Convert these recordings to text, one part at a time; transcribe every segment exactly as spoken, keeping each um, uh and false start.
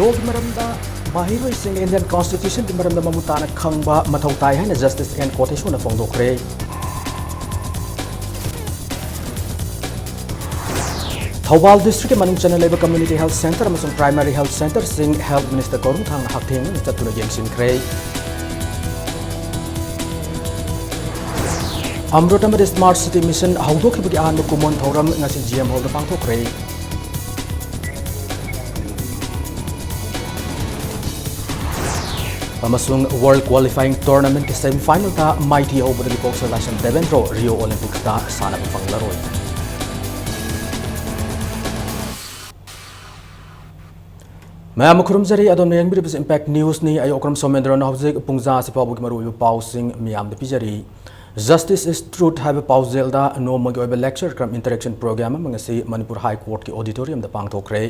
ꯂꯣꯒꯤ ꯃꯔꯝꯗ ꯃꯍꯩꯔꯣꯏꯁꯤꯡꯅ Indian Constitutionꯒꯤ ꯃꯔꯝꯗ ꯃꯃꯨꯠ ꯇꯥꯅ ꯈꯪꯕ ꯃꯊꯧ ꯇꯥꯏ ꯍꯥꯏꯅ Justice N Kotesorꯅ ꯐꯣꯡꯗꯣꯛꯈ꯭ꯔꯦ꯫ ꯊꯧꯕꯥꯜ districtꯀꯤ ꯃꯅꯨꯡ ꯆꯟꯅ ꯂꯩꯕ community health centre ꯑꯃꯁꯨꯡ primary health centreꯁꯤꯡ Health Minister ꯀꯣꯔꯨꯝꯊꯥꯡꯅ ꯍꯛꯊꯦꯡꯅꯅ ꯆꯠꯇꯨꯅ ꯌꯦꯡꯁꯤꯟꯈ꯭ꯔꯦ꯫ ꯑꯃꯔꯨꯠ ꯑꯃꯗꯤ Smart City Mission ꯍꯧꯗꯣꯛꯈꯤꯕꯒꯤ ꯑꯍꯥꯟꯕ ꯀꯨꯝꯑꯣꯟ ꯊꯧꯔꯝ ꯉꯁꯤ G M Hallꯗ ꯄꯥꯡꯊꯣꯛꯈ꯭ꯔꯦ꯫ ꯑꯃꯁꯨꯡ World Qualifying Tournamentꯀꯤ semifinalꯗ ꯃꯥꯏꯊꯤ ꯍꯧꯕꯗꯒꯤ boxer ꯂꯥꯏꯁ꯭ꯔꯝ ꯗꯦꯕꯦꯟꯗ꯭ꯔꯣ Rio Olympicꯁꯇ ꯁꯥꯟꯅꯕ ꯐꯪꯂꯔꯣꯏ꯫ ꯃꯌꯥꯝ ꯈꯨꯔꯨꯝꯖꯔꯤ, ꯑꯗꯣꯝꯅ ꯌꯦꯡꯕꯤꯔꯤꯕꯁꯤ Impact Newsꯅꯤ꯫ ꯑꯩ ꯑꯣꯀ꯭ꯔꯝ ꯁꯣꯃꯦꯟꯗ꯭ꯔꯣꯅ ꯍꯧꯖꯤꯛ ꯄꯨꯡꯖꯥ ꯑꯁꯤ ꯐꯥꯎꯕꯒꯤ ꯃꯔꯨꯑꯣꯏꯕ ꯄꯥꯎꯁꯤꯡ ꯃꯤꯌꯥꯝꯗ ꯄꯤꯖꯔꯤ꯫ Justice is Truth ꯍꯥꯏꯕ ꯄꯥꯎꯖꯦꯜꯗ ꯅꯣꯡꯃꯒꯤ ꯑꯣꯏꯕ lecture cum interaction program ꯑꯃ ꯉꯁꯤ Manipur High Courtꯀꯤ auditoriumꯗ ꯄꯥꯡꯊꯣꯛꯈ꯭ꯔꯦ꯫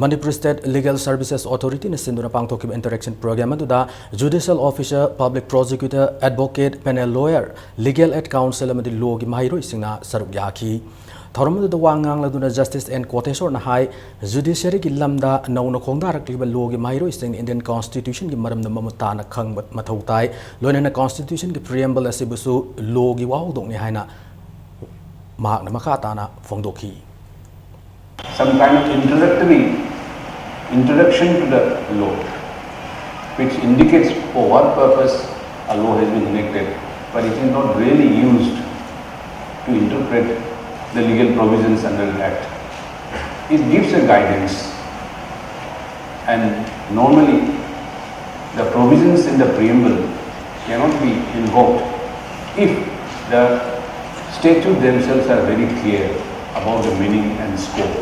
Manipur State Legal Services Authorityꯅ ꯁꯤꯟꯗꯨꯅ ꯄꯥꯡꯊꯣꯛꯈꯤꯕ interaction program ꯑꯗꯨꯗ judicial officer, public prosecutor, advocate, panel lawyer, legal aid counsel ꯑꯃꯗꯤ lawꯒꯤ ꯃꯍꯩꯔꯣꯏꯁꯤꯡꯅ ꯁꯔꯨꯛ ꯌꯥꯈꯤ꯫ ꯊꯧꯔꯝ ꯑꯗꯨꯗ ꯋꯥ ꯉꯥꯡꯂꯗꯨꯅ Justice N Kotesorꯅ ꯍꯥꯏ, judiciaryꯒꯤ ꯂꯝꯗ ꯅꯧꯅ ꯈꯣꯡꯗꯥꯔꯛꯂꯤꯕ lawꯒꯤ ꯃꯍꯩꯔꯣꯏꯁꯤꯡꯅ Indian Constitutionꯒꯤ ꯃꯔꯝꯗ ꯃꯃꯨꯠ ꯇꯥꯅ ꯈꯪꯕ ꯃꯊꯧ ꯇꯥꯏ꯫ ꯂꯣꯏꯅꯅ Constitutionꯒꯤ preamble ꯑꯁꯤꯕꯨꯁꯨ lawꯒꯤ ꯋꯥꯍꯧꯗꯣꯛꯅꯤ ꯍꯥꯏꯅ ꯃꯍꯥꯛꯅ ꯃꯈꯥ ꯇꯥꯅ ꯐꯣꯡꯗꯣꯛꯈꯤ꯫ Some kind of introductory introduction to the law, which indicates for what purpose a law has been enacted, but it is not really used to interpret the legal provisions under the Act. It gives a guidance, and normally the provisions in the preamble cannot be invoked if the statute themselves are very clear about the meaning and scope.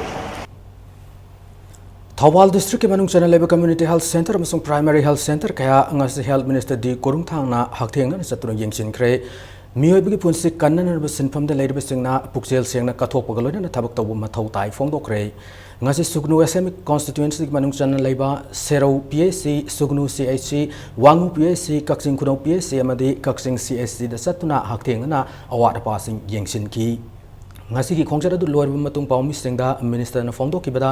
Thoubal districtꯀꯤ ꯃꯅꯨꯡ ꯆꯟꯅ ꯂꯩꯕ community health centre ꯑꯃꯁꯨꯡ primary health centre ꯀꯌꯥ ꯉꯁꯤ Health Minister ꯗꯤ ꯀꯣꯔꯨꯝꯊꯥꯡꯅ ꯍꯛꯊꯦꯡꯅꯅ ꯆꯠꯇꯨꯅ ꯌꯦꯡꯁꯤꯟꯈ꯭ꯔꯦ꯫ ꯃꯤꯑꯣꯏꯕꯒꯤ ꯄꯨꯟꯁꯤ ꯀꯟꯅꯅꯕ ꯁꯤꯟꯐꯝꯗ ꯂꯩꯔꯤꯕꯁꯤꯡꯅ ꯄꯨꯛꯆꯦꯜ ꯁꯦꯡꯅ ꯀꯠꯊꯣꯛꯄꯒ ꯂꯣꯏꯅꯅ ꯊꯕꯛ ꯇꯧꯕ ꯃꯊꯧ ꯇꯥꯏ ꯐꯣꯡꯗꯣꯛꯈ꯭ꯔꯦ꯫ ꯉꯁꯤ ꯁꯨꯒꯅꯨ Assembly Constituencyꯒꯤ ꯃꯅꯨꯡ ꯆꯟꯅ ꯂꯩꯕ ꯁꯦꯔꯧ P H C, ꯁꯨꯒꯅꯨ C H C, ꯋꯥꯉꯨ P H C, ꯀꯛꯆꯤꯡ ꯈꯨꯅꯧ P H C ꯑꯃꯗꯤ ꯀꯛꯆꯤꯡ C H Cꯗ ꯆꯠꯇꯨꯅ ꯍꯛꯊꯦꯡꯅꯅ ꯑꯋꯥꯠ ꯑꯄꯥꯁꯤꯡ ꯌꯦꯡꯁꯤꯟꯈꯤ꯫ ꯉꯁꯤꯒꯤ ꯈꯣꯡꯆꯠ ꯑꯗꯨ ꯂꯣꯏꯔꯕ ꯃꯇꯨꯡ ꯄꯥꯎꯃꯤꯁꯤꯡꯗ ꯃꯤꯅꯤꯁꯇꯔꯅ ꯐꯣꯡꯗꯣꯛꯈꯤꯕꯗ,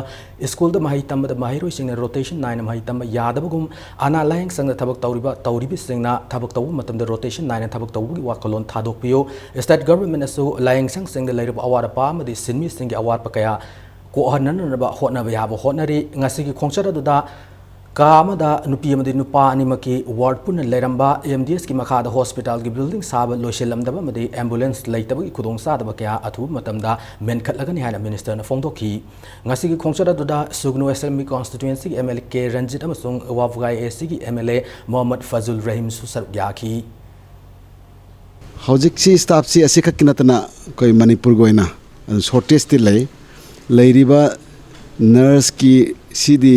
ꯁ꯭ꯀꯨꯜꯗ ꯃꯍꯩ ꯇꯝꯕꯗ ꯃꯍꯩꯔꯣꯏꯁꯤꯡꯅ ꯔꯣꯇꯦꯁꯟ ꯅꯥꯏꯅ ꯃꯍꯩ ꯇꯝꯕ ꯌꯥꯗꯕꯒꯨꯝ, ꯑꯅꯥ ꯂꯥꯌꯦꯡ ꯁꯪꯗ ꯊꯕꯛ ꯇꯧꯔꯤꯕ ꯇꯧꯔꯤꯕꯁꯤꯡꯅ ꯊꯕꯛ ꯇꯧꯕ ꯃꯇꯝꯗ ꯔꯣꯇꯦꯁꯟ ꯅꯥꯏꯅ ꯊꯕꯛ ꯇꯧꯕꯒꯤ ꯋꯥꯈꯜꯂꯣꯟ ꯊꯥꯗꯣꯛꯄꯤꯌꯨ꯫ ꯁ꯭ꯇꯦꯠ ꯒꯚꯔꯟꯃꯦꯟꯅꯁꯨ ꯂꯥꯌꯦꯡ ꯁꯪꯁꯤꯡꯗ ꯂꯩꯔꯤꯕ ꯑꯋꯥꯠ ꯑꯄꯥ ꯑꯃꯗꯤ ꯁꯤꯟꯃꯤꯁꯤꯡꯒꯤ ꯑꯋꯥꯠꯄ ꯀꯌꯥ ꯀꯣꯛꯍꯟꯅꯅꯕ ꯍꯣꯠꯅꯕ ꯌꯥꯕ ꯍꯣꯠꯅꯔꯤ꯫ ꯉꯁꯤꯒꯤ ꯈꯣꯡꯆꯠ ꯑꯗꯨꯗ ꯀꯥ ꯑꯃꯗ ꯅꯨꯄꯤ ꯑꯃꯗꯤ ꯅꯨꯄꯥ ꯑꯅꯤꯃꯛꯀꯤ ꯋꯥꯔꯗ ꯄꯨꯟꯅ ꯂꯩꯔꯝꯕ, ꯑꯦꯝ ꯗꯤ ꯑꯦꯁꯀꯤ ꯃꯈꯥꯗ ꯍꯣꯁꯄꯤꯇꯥꯜꯒꯤ ꯕꯤꯜꯗꯤꯡ ꯁꯥꯕ ꯂꯣꯏꯁꯤꯜꯂꯝꯗꯕ ꯑꯃꯗꯤ ꯑꯦꯝꯕꯨꯂꯦꯟꯁ ꯂꯩꯇꯕꯒꯤ ꯈꯨꯗꯣꯡꯆꯥꯗꯕ ꯀꯌꯥ ꯑꯊꯨꯕ ꯃꯇꯝꯗ ꯃꯦꯟꯈꯠꯂꯒꯅꯤ ꯍꯥꯏꯅ ꯃꯤꯅꯤꯁꯇꯔꯅ ꯐꯣꯡꯗꯣꯛꯈꯤ꯫ ꯉꯁꯤꯒꯤ ꯈꯣꯡꯆꯠ ꯑꯗꯨꯗ ꯁꯨꯒꯅꯨ ꯑꯦꯁꯦꯝꯕ꯭ꯂꯤ ꯀꯣꯟꯁꯇꯤꯇ꯭ꯋꯦꯟꯁꯤꯒꯤ M L A K Ranjit ꯑꯃꯁꯨꯡ ꯋꯥꯕꯒꯥꯏ ꯑꯦ ꯁꯤꯒꯤ M L A Mohammad Fazur ꯔꯍꯤꯝꯁꯨ ꯁꯔꯨꯛ ꯌꯥꯈꯤ꯫ ꯍꯧꯖꯤꯛꯁꯤ ꯁ꯭ꯇꯥꯐꯁꯤ ꯑꯁꯤꯈꯛꯀꯤ ꯅꯠꯇꯅ ꯑꯩꯈꯣꯏ ꯃꯅꯤꯄꯨꯔꯒꯤ ꯑꯣꯏꯅ ꯁꯣꯔꯇꯦꯖꯇꯤ ꯂꯩ꯫ ꯂꯩꯔꯤꯕ ꯅꯔꯁꯀꯤ ꯁꯤꯗꯤ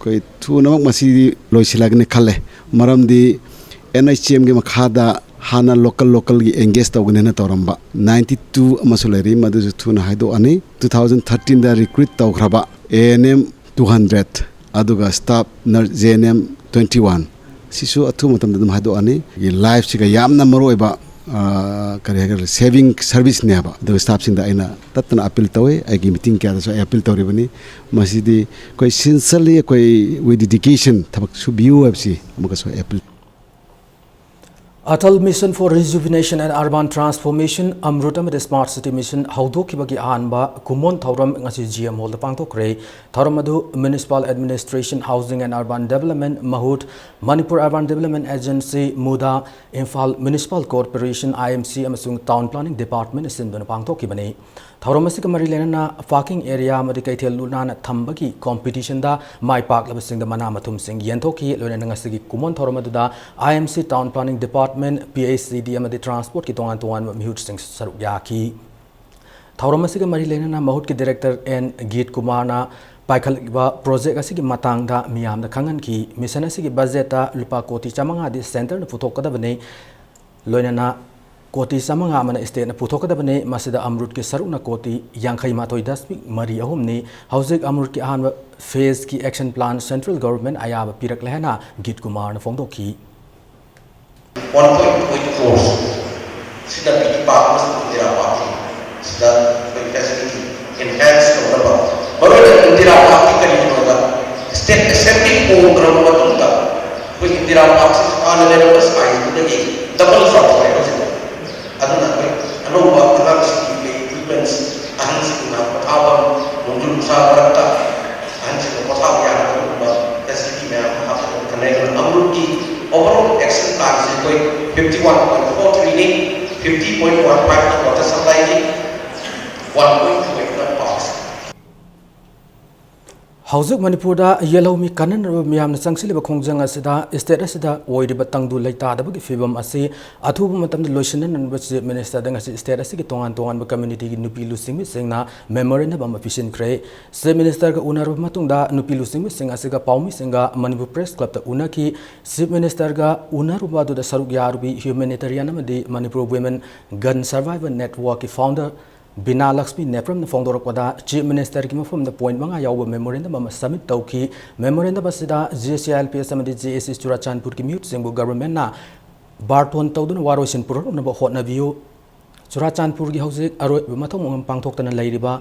ꯑꯩꯈꯣꯏ ꯊꯨꯅꯃꯛ ꯃꯁꯤꯗꯤ ꯂꯣꯏꯁꯤꯜꯂꯒꯅꯤ ꯈꯜꯂꯦ꯫ ꯃꯔꯝꯗꯤ ꯑꯦꯟ ꯑꯩꯆ ꯑꯦꯝꯒꯤ ꯃꯈꯥꯗ ꯍꯥꯟꯅ ꯂꯣꯀꯦꯜ ꯂꯣꯀꯦꯜꯒꯤ ꯑꯦꯡꯒꯦꯖ ꯇꯧꯒꯅꯤ ꯍꯥꯏꯅ ꯇꯧꯔꯝꯕ ꯅꯥꯏꯟꯇꯤ ꯇꯨ ꯑꯃꯁꯨ ꯂꯩꯔꯤ, ꯃꯗꯨꯁꯨ ꯊꯨꯅ ꯍꯥꯏꯗꯣꯛꯑꯅꯤ꯫ ꯇꯨ ꯊꯥꯎꯖꯟ ꯊꯥꯔꯇꯤꯟꯗ ꯔꯤꯀ꯭ꯔꯨꯠ ꯇꯧꯈ꯭ꯔꯕ A N M two hundred, ꯑꯗꯨꯒ staff nurse J N M twenty one, ꯁꯤꯁꯨ ꯑꯊꯨꯕ ꯃꯇꯝꯗ ꯑꯗꯨꯝ ꯍꯥꯏꯗꯣꯛꯑꯅꯤ꯫ ꯑꯩꯒꯤ ꯂꯥꯏꯐꯁꯤꯒ ꯌꯥꯝꯅ ꯃꯔꯨ ꯑꯣꯏꯕ, ꯑ, ꯀꯔꯤ ꯍꯥꯏꯒꯗ꯭ꯔꯥ, ꯁꯦꯚꯤꯡ ꯁꯔꯚꯤꯁꯅꯦꯕ꯫ ꯑꯗꯨꯒ ꯁ꯭ꯇꯥꯐꯁꯤꯡꯗ ꯑꯩꯅ ꯇꯠꯇꯅ ꯑꯄꯤꯜ ꯇꯧꯏ, ꯑꯩꯒꯤ ꯃꯤꯇꯤꯡ ꯀꯌꯥꯗꯁꯨ ꯑꯩ ꯑꯄꯤꯜ ꯇꯧꯔꯤꯕꯅꯤ꯫ ꯃꯁꯤꯗꯤ ꯑꯩꯈꯣꯏ ꯁꯤꯟꯁꯔꯂꯤ ꯑꯩꯈꯣꯏ with dedication ꯊꯕꯛ ꯁꯨꯕꯤꯌꯨ ꯍꯥꯏꯕꯁꯤ ꯑꯃꯨꯛꯀꯁꯨ ꯑꯩ appeal Atal Mission for Rejuvenation and Urban Transformation, ꯑꯃ꯭ꯔꯨꯠ ꯑꯃꯗꯤ Smart City Mission ꯍꯧꯗꯣꯛꯈꯤꯕꯒꯤ ꯑꯍꯥꯟꯕ ꯀꯨꯝꯑꯣꯟ ꯊꯧꯔꯝ ꯉꯁꯤ ꯖꯤ ꯑꯦꯝ ꯍꯣꯜꯗ ꯄꯥꯡꯊꯣꯛꯈ꯭ꯔꯦ꯫ ꯊꯧꯔꯝ ꯑꯗꯨ Municipal Administration, Housing and Urban Development, ꯃꯍꯨꯠ, Manipur Urban Development Agency, MUDA, Imphal Municipal Corporation, I M C, ꯑꯃꯁꯨꯡ Town Planning Department ꯁꯤꯟꯗꯨꯅ ꯄꯥꯡꯊꯣꯛꯈꯤꯕꯅꯤ꯫ ꯊꯧꯔꯝ ꯑꯁꯤꯒ ꯃꯔꯤ ꯂꯩꯅꯅ ꯄꯥꯔꯀꯤꯡ ꯑꯦꯔꯤꯌꯥ ꯑꯃꯗꯤ ꯀꯩꯊꯦꯜ ꯂꯨ ꯅꯥꯟꯅ ꯊꯝꯕꯒꯤ ꯀꯣꯝꯄꯤꯇꯤꯁꯟꯗ ꯃꯥꯏ ꯄꯥꯛꯂꯕꯁꯤꯡꯗ ꯃꯅꯥ ꯃꯊꯨꯝꯁꯤꯡ ꯌꯦꯟꯊꯣꯛꯈꯤ꯫ ꯂꯣꯏꯅꯅ ꯉꯁꯤꯒꯤ ꯀꯨꯝꯑꯣꯟ ꯊꯧꯔꯝ ꯑꯗꯨꯗ I M C, Town Planning Department, P H C D ꯑꯃꯗꯤ ꯇ꯭ꯔꯥꯟꯁꯄꯣꯔꯠꯀꯤ ꯇꯣꯉꯥꯟ ꯇꯣꯉꯥꯟꯕ ꯃꯤꯍꯨꯠꯁꯤꯡ ꯁꯔꯨꯛ ꯌꯥꯈꯤ꯫ ꯊꯧꯔꯝ ꯑꯁꯤꯒ ꯃꯔꯤ ꯂꯩꯅꯅ ꯃꯍꯨꯠꯀꯤ ꯗꯤꯔꯦꯛꯇꯔ ꯑꯦꯟ ꯒꯤꯠ ꯀꯨꯃꯥꯔꯅ ꯄꯥꯏꯈꯠꯂꯛꯂꯤꯕ ꯄ꯭ꯔꯣꯖꯦꯛ ꯑꯁꯤꯒꯤ ꯃꯇꯥꯡꯗ ꯃꯤꯌꯥꯝꯗ ꯈꯪꯍꯟꯈꯤ꯫ ꯃꯤꯁꯟ ꯑꯁꯤꯒꯤ ꯕꯖꯦꯠꯇ ꯂꯨꯄꯥ ꯀꯣꯇꯤ ꯆꯥꯃꯉꯥꯗꯤ ꯁꯦꯟꯇꯔꯅ ꯄꯨꯊꯣꯛꯀꯗꯕꯅꯤ꯫ ꯂꯣꯏꯅꯅ ꯀꯣꯇꯤ ꯆꯥꯃꯉꯥ ꯑꯃꯅ ꯁ꯭ꯇꯦꯠꯅ ꯄꯨꯊꯣꯛꯀꯗꯕꯅꯤ꯫ ꯃꯁꯤꯗ ꯑꯃ꯭ꯔꯨꯠꯀꯤ ꯁꯔꯨꯛꯅ ꯀꯣꯇꯤ ꯌꯥꯡꯈꯩ ꯃꯥꯊꯣꯏ ꯗꯁꯃꯤꯛ ꯃꯔꯤ ꯑꯍꯨꯝꯅꯤ꯫ ꯍꯧꯖꯤꯛ ꯑꯃ꯭ꯔꯨꯠꯀꯤ ꯑꯍꯥꯟꯕ ꯐꯦꯖꯀꯤ ꯑꯦꯛꯁꯟ ꯄ꯭ꯂꯥꯟ ꯁꯦꯟꯇ꯭ꯔꯦꯜ ꯒꯚꯔꯟꯃꯦꯟꯠ ꯑꯌꯥꯕ ꯄꯤꯔꯛꯂꯦ ꯍꯥꯏꯅ ꯒꯤꯠ ꯀꯨꯃꯥꯔꯅ ꯐꯣꯡꯗꯣꯛꯈꯤ꯫ One point two eight crores ꯁꯤꯗ ꯄꯤꯛꯀꯤ ꯄꯥꯛ ꯑꯃꯁꯨꯡ ꯇꯦꯔꯥ ꯄꯥꯛꯁꯤ ꯁꯤꯗ ꯍꯣꯡꯈ꯭ꯔꯕ ꯃꯇꯨꯡꯗ ꯑꯩꯈꯣꯏ ꯏꯟꯗꯤꯔꯥ ꯄꯥꯔꯛꯁꯤ ꯍꯥꯟꯅ ꯂꯩꯔꯝꯕ ꯁꯥꯏꯖꯗꯨꯗꯒꯤ ꯗꯕꯜ ꯆꯥꯎꯊꯣꯛꯑꯦ ꯍꯧꯖꯤꯛ꯫ ꯑꯗꯨꯅ ꯑꯩꯈꯣꯏ ꯑꯅꯧꯕ ꯑꯉꯥꯡꯁꯤꯡꯒꯤ play equipments, ꯑꯍꯟꯁꯤꯡꯅ ꯄꯣꯊꯥꯐꯝ, ꯅꯣꯡꯖꯨ ꯅꯨꯡꯁꯥ ꯃꯔꯛꯇ ꯑꯍꯟꯁꯤꯡꯅ ꯄꯣꯊꯥꯕ ꯌꯥꯅꯕ ꯑꯗꯨꯒꯨꯝꯕ facility ꯃꯌꯥꯝ ꯑꯃ ꯍꯥꯞꯆꯤꯟꯕ ꯈꯟꯅꯩ꯫ ꯑꯗꯨꯅ ꯀꯥꯡꯂꯨꯞꯀꯤ overall action planꯁꯦ ꯑꯩꯈꯣꯏ fifty one point four threeꯅꯤ, fifty point one fiveꯅ water supplyꯒꯤ, one point two eightꯅ parks꯫ ꯍꯧꯖꯤꯛ ꯃꯅꯤꯄꯨꯔꯗ ꯌꯦꯜꯍꯧꯃꯤ ꯀꯟꯅꯅꯕ ꯃꯤꯌꯥꯝꯅ ꯆꯪꯁꯤꯜꯂꯤꯕ ꯈꯣꯡꯖꯪ ꯑꯁꯤꯗ state ꯑꯁꯤꯗ ꯑꯣꯏꯔꯤꯕ ꯇꯪꯗꯨ ꯂꯩꯇꯥꯗꯕꯒꯤ ꯐꯤꯕꯝ ꯑꯁꯤ ꯑꯊꯨꯕ ꯃꯇꯝꯗ ꯂꯣꯏꯁꯤꯟꯅꯅꯕ Chief Ministerꯗ ꯉꯁꯤ state ꯑꯁꯤꯒꯤ ꯇꯣꯉꯥꯟ ꯇꯣꯉꯥꯟꯕ communityꯒꯤ ꯅꯨꯄꯤ ꯂꯨꯆꯤꯡꯕꯤꯁꯤꯡꯅ memorandum ꯑꯃ ꯄꯤꯁꯤꯟꯈ꯭ꯔꯦ꯫ Chief Ministerꯒ ꯎꯅꯔꯕ ꯃꯇꯨꯡꯗ ꯅꯨꯄꯤ ꯂꯨꯆꯤꯡꯕꯤꯁꯤꯡ ꯑꯁꯤꯒ ꯄꯥꯎꯃꯤꯁꯤꯡꯒ ꯃꯅꯤꯄꯨꯔ Press Clubꯇ ꯎꯅꯈꯤ꯫ Chief Ministerꯒ ꯎꯅꯔꯨꯕ ꯑꯗꯨꯗ ꯁꯔꯨꯛ ꯌꯥꯔꯨꯕꯤ humanitarian ꯑꯃꯗꯤ Manipur Women Gun Survivor Networkꯀꯤ founder ꯕꯤꯅꯥ ꯂꯛꯁꯃꯤ ꯅꯦꯄ꯭ꯔꯝꯅ ꯐꯣꯡꯗꯣꯔꯛꯄꯗ, Chief Ministerꯒꯤ ꯃꯐꯝꯗ point ꯃꯉꯥ ꯌꯥꯎꯕ memorandum ꯑꯃ submit ꯇꯧꯈꯤ꯫ Memorandum ꯑꯁꯤꯗ JCILPS ꯑꯃꯗꯤ JAC ꯆꯨꯔꯥꯆꯥꯟꯄꯨꯔꯒꯤ ꯃꯤꯍꯨꯠꯁꯤꯡꯕꯨ governmentꯅ ꯕꯥꯔꯇꯣꯟ ꯇꯧꯗꯨꯅ ꯋꯥꯔꯣꯏꯁꯤꯟ ꯄꯨꯔꯛꯅꯕ ꯍꯣꯠꯅꯕꯤꯌꯨ꯫ ꯆꯨꯔꯥꯆꯥꯟꯄꯨꯔꯒꯤ ꯍꯧꯖꯤꯛ ꯑꯔꯣꯏꯕ ꯃꯊꯧ ꯃꯉꯝ ꯄꯥꯡꯊꯣꯛꯇꯅ ꯂꯩꯔꯤꯕ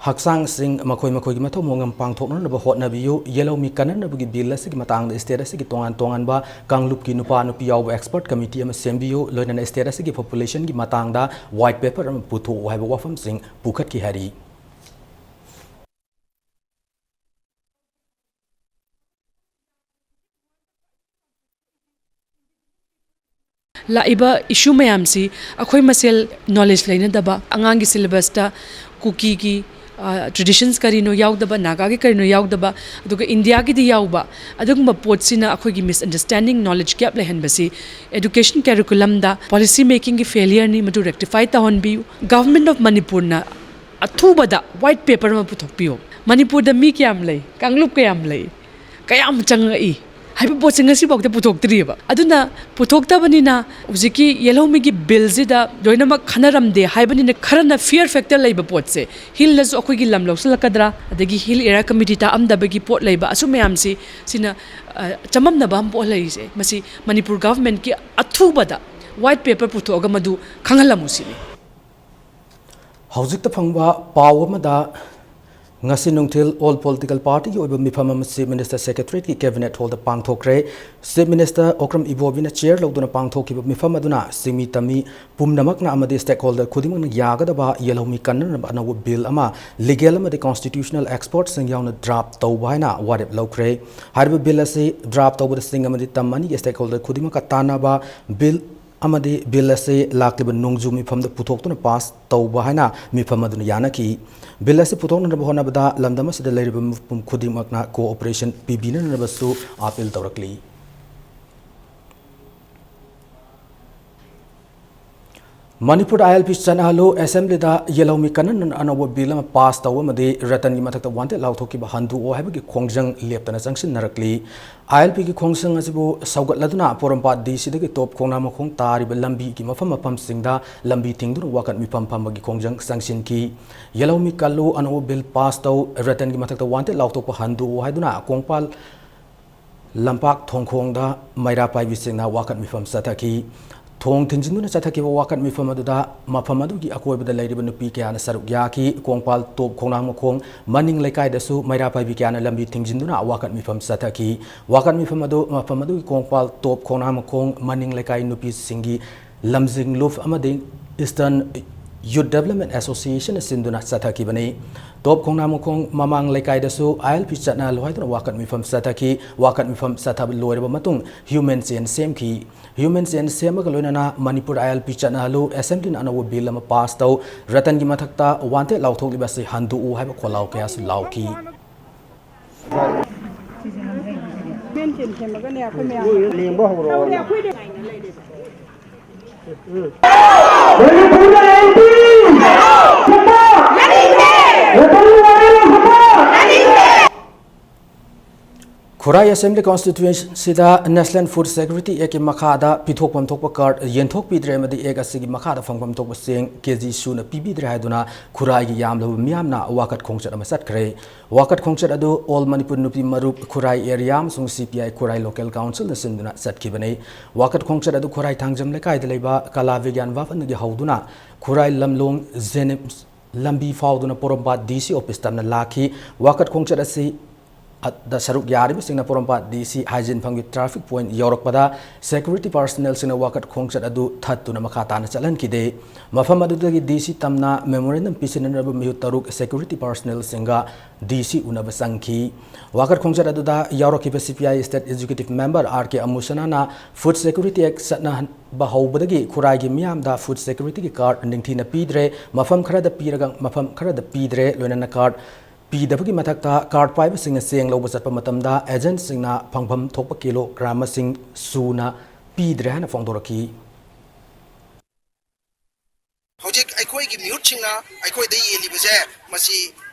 ꯍꯛꯆꯥꯡꯁꯤꯡ ꯃꯈꯣꯏ ꯃꯈꯣꯏꯒꯤ ꯃꯊꯧ ꯃꯉꯝ ꯄꯥꯡꯊꯣꯛꯅꯅꯕ ꯍꯣꯠꯅꯕꯤꯌꯨ꯫ ꯌꯦꯜꯍꯧꯃꯤ ꯀꯟꯅꯅꯕꯒꯤ bill ꯑꯁꯤꯒꯤ ꯃꯇꯥꯡꯗ state ꯑꯁꯤꯒꯤ ꯇꯣꯉꯥꯟ ꯇꯣꯉꯥꯟꯕ ꯀꯥꯡꯂꯨꯞꯀꯤ ꯅꯨꯄꯥ ꯅꯨꯄꯤ ꯌꯥꯎꯕ expert committee ꯑꯃ ꯁꯦꯝꯕꯤꯌꯨ꯫ ꯂꯣꯏꯅꯅ state ꯑꯁꯤꯒꯤ populationꯒꯤ ꯃꯇꯥꯡꯗ white paper ꯑꯃ ꯄꯨꯊꯣꯛꯎ ꯍꯥꯏꯕ ꯋꯥꯐꯝꯁꯤꯡ ꯄꯨꯈꯠꯈꯤ ꯍꯥꯏꯔꯤ꯫ ꯂꯥꯛꯏꯕ issue ꯃꯌꯥꯝꯁꯤ ꯑꯩꯈꯣꯏ ꯃꯁꯦꯜ knowledge ꯂꯩꯅꯗꯕ, ꯑꯉꯥꯡꯒꯤ syllabusꯇ ꯀꯨꯀꯤꯒꯤ, ꯑ, traditions ꯀꯔꯤꯅꯣ ꯌꯥꯎꯗꯕ, ꯅꯥꯒꯥꯒꯤ ꯀꯔꯤꯅꯣ ꯌꯥꯎꯗꯕ, ꯑꯗꯨꯒ ꯏꯟꯗꯤꯌꯥꯒꯤꯗꯤ ꯌꯥꯎꯕ, ꯑꯗꯨꯒꯨꯝꯕ ꯄꯣꯠꯁꯤꯅ ꯑꯩꯈꯣꯏꯒꯤ misunderstanding, knowledge gap ꯂꯩꯍꯟꯕꯁꯤ education curriculumꯗ policy makingꯒꯤ failureꯅꯤ, ꯃꯗꯨ rectify ꯇꯧꯍꯟꯕꯤꯌꯨ꯫ Government of Manipurꯅ ꯑꯊꯨꯕꯗ white paper ꯑꯃ ꯄꯨꯊꯣꯛꯄꯤꯌꯨ꯫ ꯃꯅꯤꯄꯨꯔꯗ ꯃꯤ ꯀꯌꯥꯝ ꯂꯩ? ꯀꯥꯡꯂꯨꯞ ꯀꯌꯥꯝ ꯂꯩ? ꯀꯌꯥꯝ ꯆꯪꯉꯛꯏ? ꯍꯥꯏꯕ ꯄꯣꯠꯁꯦ ꯉꯁꯤꯐꯥꯎꯗ ꯄꯨꯊꯣꯛꯇ꯭ꯔꯤꯑꯕ꯫ ꯑꯗꯨꯅ ꯄꯨꯊꯣꯛꯇꯕꯅꯤꯅ ꯍꯧꯖꯤꯛꯀꯤ ꯌꯦꯜꯍꯧꯃꯤꯒꯤ billꯁꯤꯗ ꯂꯣꯏꯅꯃꯛ ꯈꯟꯅꯔꯝꯗꯦ ꯍꯥꯏꯕꯅꯤꯅ, ꯈꯔꯅ fear factor ꯂꯩꯕ ꯄꯣꯠꯁꯦ, hillꯅꯁꯨ ꯑꯩꯈꯣꯏꯒꯤ ꯂꯝ ꯂꯧꯁꯤꯜꯂꯛꯀꯗ꯭ꯔꯥ, ꯑꯗꯒꯤ Hill Area Committee ꯇꯥꯛꯑꯝꯗꯕꯒꯤ ꯄꯣꯠ ꯂꯩꯕ, ꯑꯁꯨꯝ ꯃꯌꯥꯝꯁꯤ, ꯁꯤꯅ, ꯑ, ꯆꯃꯝꯅꯕ ꯑꯃ ꯄꯣꯛꯍꯜꯂꯛꯏꯁꯦ꯫ ꯃꯁꯤ ꯃꯅꯤꯄꯨꯔ governmentꯀꯤ ꯑꯊꯨꯕꯗ white paper ꯄꯨꯊꯣꯛꯑꯒ ꯃꯗꯨ ꯈꯪꯍꯜꯂꯝꯃꯨ ꯁꯤꯅꯤ꯫ ꯍꯧꯖꯤꯛꯇ ꯐꯪꯕ ꯄꯥꯎ ꯑꯃꯗ, ꯉꯁꯤ ꯅꯨꯡꯊꯤꯜ all political partyꯒꯤ ꯑꯣꯏꯕ ꯃꯤꯐꯝ ꯑꯃ Chief Minister Secretariatꯀꯤ Cabinet Hallꯗ ꯄꯥꯡꯊꯣꯛꯈ꯭ꯔꯦ꯫ Chief Minister Okram ꯏꯕꯣꯕꯤꯅ chair ꯂꯧꯗꯨꯅ ꯄꯥꯡꯊꯣꯛꯈꯤꯕ ꯃꯤꯐꯝ ꯑꯗꯨꯅ ꯁꯤꯡꯃꯤ ꯇꯝꯃꯤ ꯄꯨꯝꯅꯃꯛꯅ ꯑꯃꯗꯤ stakeholder ꯈꯨꯗꯤꯡꯃꯛꯅ ꯌꯥꯒꯗꯕ ꯌꯦꯜꯍꯧꯃꯤ ꯀꯟꯅꯅꯕ ꯑꯅꯧꯕ bill ꯑꯃ legal ꯑꯃꯗꯤ constitutional expertꯁꯤꯡ ꯌꯥꯎꯅ draft ꯇꯧꯕ ꯍꯥꯏꯅ ꯋꯥꯔꯦꯞ ꯂꯧꯈ꯭ꯔꯦ꯫ ꯍꯥꯏꯔꯤꯕ bill ꯑꯁꯤ draft ꯇꯧꯕꯗ ꯁꯤꯡ ꯑꯃꯗꯤ ꯇꯝ ꯑꯅꯤꯒꯤ stakeholder ꯈꯨꯗꯤꯡꯃꯛꯀ ꯇꯥꯟꯅꯕ bill ꯑꯃꯗꯤ bill ꯑꯁꯤ ꯂꯥꯛꯂꯤꯕ ꯅꯣꯡꯖꯨ ꯃꯤꯐꯝꯗ ꯄꯨꯊꯣꯛꯇꯨꯅ pass ꯇꯧꯕ ꯍꯥꯏꯅ ꯃꯤꯐꯝ ꯑꯗꯨꯅ ꯌꯥꯅꯈꯤ꯫ Bill ꯑꯁꯤ ꯄꯨꯊꯣꯛꯅꯅꯕ ꯍꯣꯠꯅꯕꯗ ꯂꯝꯗꯝ ꯑꯁꯤꯗ ꯂꯩꯔꯤꯕ ꯃꯤꯄꯨꯝ ꯈꯨꯗꯤꯡꯃꯛꯅ cooperation ꯄꯤꯕꯤꯅꯅꯕꯁꯨ appeal ꯇꯧꯔꯛꯂꯤ꯫ ꯃꯅꯤꯄꯨꯔꯗ ILP ꯆꯠꯅꯍꯜꯂꯨ, Assemblyꯗ ꯌꯦꯜꯍꯧꯃꯤ ꯀꯟꯅꯅ ꯑꯅꯧꯕ bill ꯑꯃ pass ꯇꯧ ꯑꯃꯗꯤ ꯔꯇꯟꯒꯤ ꯃꯊꯛꯇ wanted ꯂꯥꯎꯊꯣꯛꯈꯤꯕ ꯍꯟꯗꯣꯛꯑꯣ ꯍꯥꯏꯕꯒꯤ ꯈꯣꯡꯖꯪ ꯂꯦꯞꯇꯅ ꯆꯪꯁꯤꯟꯅꯔꯛꯂꯤ꯫ ILPꯒꯤ ꯈꯣꯡꯖꯪ ꯑꯁꯤꯕꯨ ꯁꯧꯒꯠꯂꯗꯨꯅ ꯄꯣꯔꯣꯝꯄꯥꯠ DCꯗꯒꯤ ꯇꯣꯞ ꯈꯣꯡꯅꯥꯡꯃꯈꯣꯡ ꯇꯥꯔꯤꯕ ꯂꯝꯕꯤꯒꯤ ꯃꯐꯝ ꯃꯐꯝꯁꯤꯡꯗ ꯂꯝꯕꯤ ꯊꯤꯡꯗꯨꯅ ꯋꯥꯀꯠ ꯃꯤꯐꯝ ꯐꯝꯕꯒꯤ ꯈꯣꯡꯖꯪ ꯆꯪꯁꯤꯟꯈꯤ꯫ ꯌꯦꯜꯍꯧꯃꯤ ꯀꯜꯂꯨ, ꯑꯅꯧꯕ bill pass ꯇꯧ, ꯔꯇꯟꯒꯤ ꯃꯊꯛꯇ wanted ꯂꯥꯎꯊꯣꯛꯄ ꯍꯟꯗꯣꯛꯎ ꯍꯥꯏꯗꯨꯅ ꯀꯣꯡꯄꯥꯜ ꯂꯝꯄꯥꯛ ꯊꯣꯡꯈꯣꯡꯗ ꯃꯩꯔꯥ ꯄꯥꯏꯕꯤꯁꯤꯡꯅ ꯋꯥꯀꯠ ꯃꯤꯐꯝ ꯆꯠꯊꯈꯤ꯫ ꯊꯣꯡ ꯊꯤꯡꯖꯤꯟꯗꯨꯅ ꯆꯠꯊꯈꯤꯕ ꯋꯥꯀꯠ ꯃꯤꯐꯝ ꯑꯗꯨꯗ ꯃꯐꯝ ꯑꯗꯨꯒꯤ ꯑꯀꯣꯏꯕꯗ ꯂꯩꯔꯤꯕ ꯅꯨꯄꯤ ꯀꯌꯥꯅ ꯁꯔꯨꯛ ꯌꯥꯈꯤ꯫ ꯀꯣꯡꯄꯥꯜ ꯇꯣꯞ ꯈꯣꯡꯅꯥꯡꯃꯈꯣꯡ ꯃꯅꯤꯡ ꯂꯩꯀꯥꯏꯗꯁꯨ ꯃꯩꯔꯥ ꯄꯥꯏꯕꯤ ꯀꯌꯥꯅ ꯂꯝꯕꯤ ꯊꯤꯡꯖꯤꯟꯗꯨꯅ ꯋꯥꯀꯠ ꯃꯤꯐꯝ ꯆꯠꯊꯈꯤ꯫ ꯋꯥꯀꯠ ꯃꯤꯐꯝ ꯑꯗꯨ ꯃꯐꯝ ꯑꯗꯨꯒꯤ ꯀꯣꯡꯄꯥꯜ ꯇꯣꯞ ꯈꯣꯡꯅꯥꯡꯃꯈꯣꯡ ꯃꯅꯤꯡ ꯂꯩꯀꯥꯏ ꯅꯨꯄꯤꯁꯤꯡꯒꯤ ꯂꯝꯖꯤꯡ ꯂꯨꯞ ꯑꯃꯗꯤ Eastern Youth Development Associationꯅ ꯁꯤꯟꯗꯨꯅ ꯆꯠꯊꯈꯤꯕꯅꯤ꯫ ꯇꯣꯞ ꯈꯣꯡꯅꯥꯡꯃꯈꯣꯡ ꯃꯃꯥꯡ ꯂꯩꯀꯥꯏꯗꯁꯨ ILP ꯆꯠꯅꯍꯜꯂꯨ ꯍꯥꯏꯗꯨꯅ ꯋꯥꯀꯠ ꯃꯤꯐꯝ ꯆꯠꯊꯈꯤ꯫ ꯋꯥꯀꯠ ꯃꯤꯐꯝ ꯆꯠꯊꯕ ꯂꯣꯏꯔꯕ ꯃꯇꯨꯡ human chain ꯁꯦꯝꯈꯤ꯫ Human chain ꯁꯦꯝꯃꯒ ꯂꯣꯏꯅꯅ ꯃꯅꯤꯄꯨꯔ ILP ꯆꯠꯅꯍꯜꯂꯨ, Assemblyꯅ ꯑꯅꯧꯕ bill ꯑꯃ pass ꯇꯧ, ꯔꯇꯟꯒꯤ ꯃꯊꯛꯇ wanted ꯂꯥꯎꯊꯣꯛꯂꯤꯕ ꯑꯁꯤ ꯍꯟꯗꯣꯛꯎ ꯍꯥꯏꯕ ꯈꯣꯜꯂꯥꯎ ꯀꯌꯥꯁꯨ ꯂꯥꯎꯈꯤ꯫ Human chain ꯁꯦꯝꯃꯒꯅꯦ ꯑꯩꯈꯣꯏ ꯃꯌꯥꯝ ꯂꯦꯡꯕ ꯍꯧꯔꯛꯑꯣ꯫ ꯇꯧꯔꯦ, ꯑꯩꯈꯣꯏꯗꯤ ꯃꯅꯤꯄꯨꯔꯗ ILP ꯆꯠꯄ! ꯔꯇꯟ ꯋꯥꯔꯦ ꯂꯧꯊꯣꯛꯄ! ꯈꯨꯔꯥꯏ Assembly Constituencyꯗ National Food Security Actꯀꯤ ꯃꯈꯥꯗ ꯄꯤꯊꯣꯛꯐꯝ ꯊꯣꯛꯄ card ꯌꯦꯟꯊꯣꯛꯄꯤꯗ꯭ꯔꯦ ꯑꯃꯗꯤ Act ꯑꯁꯤꯒꯤ ꯃꯈꯥꯗ ꯐꯪꯐꯝ ꯊꯣꯛꯄ ꯆꯦꯡ KG ꯁꯨꯅ ꯄꯤꯕꯤꯗ꯭ꯔꯦ ꯍꯥꯏꯗꯨꯅ ꯈꯨꯔꯥꯏꯒꯤ ꯌꯥꯝꯂꯕ ꯃꯤꯌꯥꯝꯅ ꯋꯥꯀꯠ ꯈꯣꯡꯆꯠ ꯑꯃ ꯆꯠꯈ꯭ꯔꯦ꯫ ꯋꯥꯀꯠ ꯈꯣꯡꯆꯠ ꯑꯗꯨ All Manipur ꯅꯨꯄꯤ ꯃꯔꯨꯞ ꯈꯨꯔꯥꯏ Area ꯑꯃꯁꯨꯡ CPI ꯈꯨꯔꯥꯏ Local Councilꯅ ꯁꯤꯟꯗꯨꯅ ꯆꯠꯈꯤꯕꯅꯤ꯫ ꯋꯥꯀꯠ ꯈꯣꯡꯆꯠ ꯑꯗꯨ ꯈꯨꯔꯥꯏ ꯊꯥꯡꯖꯝ ꯂꯩꯀꯥꯏꯗ ꯂꯩꯕ ꯀꯂꯥ ꯕꯤꯒ꯭ꯌꯥꯟ ꯚꯕꯟꯗꯒꯤ ꯍꯧꯗꯨꯅ ꯈꯨꯔꯥꯏ ꯂꯝꯂꯣꯡ JNIMS ꯂꯝꯕꯤ ꯐꯥꯎꯗꯨꯅ ꯄꯣꯔꯣꯝꯄꯥꯠ ꯗꯤ ꯁꯤ ꯑꯣꯐꯤꯁ ꯇꯝꯅ ꯂꯥꯛꯈꯤ꯫ ꯋꯥꯀꯠ ꯈꯣꯡꯆꯠ ꯑꯁꯤ ꯑꯗ ꯁꯔꯨꯛ ꯌꯥꯔꯤꯕꯁꯤꯡꯅ ꯄꯣꯔꯣꯝꯄꯥꯠ ꯗꯤ ꯁꯤ ꯍꯥꯏꯖꯤꯟꯐꯝꯒꯤ ꯇ꯭ꯔꯥꯐꯤꯛ ꯄꯣꯏꯟꯠ ꯌꯧꯔꯛꯄꯗ ꯁꯦꯀ꯭ꯌꯨꯔꯤꯇꯤ ꯄꯥꯔꯁꯅꯦꯜꯁꯤꯡꯅ ꯋꯥꯀꯠ ꯈꯣꯡꯆꯠ ꯑꯗꯨ ꯊꯠꯇꯨꯅ ꯃꯈꯥ ꯇꯥꯅ ꯆꯠꯍꯟꯈꯤꯗꯦ꯫ ꯃꯐꯝ ꯑꯗꯨꯗꯒꯤ ꯗꯤ ꯁꯤ ꯇꯝꯅ ꯃꯦꯃꯣꯔꯦꯟꯗꯝ ꯄꯤꯁꯤꯟꯅꯅꯕ ꯃꯤꯍꯨꯠ ꯇꯔꯨꯛ ꯁꯦꯀ꯭ꯌꯨꯔꯤꯇꯤ ꯄꯥꯔꯁꯅꯦꯜꯁꯤꯡꯒ ꯗꯤ ꯁꯤ ꯎꯅꯕ ꯆꯪꯈꯤ꯫ ꯋꯥꯀꯠ ꯈꯣꯡꯆꯠ ꯑꯗꯨꯗ ꯌꯥꯎꯔꯛꯈꯤꯕ C P I state executive member R K ꯑꯃꯨꯁꯅꯥꯅ ꯐꯨꯗ ꯁꯦꯀ꯭ꯌꯨꯔꯤꯇꯤ ꯑꯦꯛ ꯆꯠꯅꯍꯟꯕ ꯍꯧꯕꯗꯒꯤ ꯈꯨꯔꯥꯏꯒꯤ ꯃꯤꯌꯥꯝꯗ ꯐꯨꯗ ꯁꯦꯀ꯭ꯌꯨꯔꯤꯇꯤꯒꯤ ꯀꯥꯔꯗ ꯅꯤꯡꯊꯤꯅ ꯄꯤꯗ꯭ꯔꯦ, ꯃꯐꯝ ꯈꯔꯗ ꯄꯤꯔꯒ ꯃꯐꯝ ꯈꯔꯗ ꯄꯤꯗ꯭ꯔꯦ, ꯂꯣꯏꯅꯅ ꯀꯥꯔꯗ ꯄꯤꯗꯕꯒꯤ ꯃꯊꯛꯇ ꯀꯥꯔꯗ ꯄꯥꯏꯕꯁꯤꯡꯅ ꯆꯦꯡ ꯂꯧꯕ ꯆꯠꯄ ꯃꯇꯝꯗ ꯑꯦꯖꯦꯟꯠꯁꯤꯡꯅ ꯐꯪꯐꯝ ꯊꯣꯛꯄ ꯀꯤꯂꯣꯒ꯭ꯔꯥꯝ ꯃꯁꯤꯡ ꯁꯨꯅ ꯄꯤꯗ꯭ꯔꯦ ꯍꯥꯏꯅ ꯐꯣꯡꯗꯣꯔꯛꯈꯤ꯫ ꯍꯧꯖꯤꯛ ꯑꯩꯈꯣꯏꯒꯤ ꯃꯤꯍꯨꯠꯁꯤꯡꯅ ꯑꯩꯈꯣꯏꯗ ꯌꯦꯜꯂꯤꯕꯁꯦ, ꯃꯁꯤ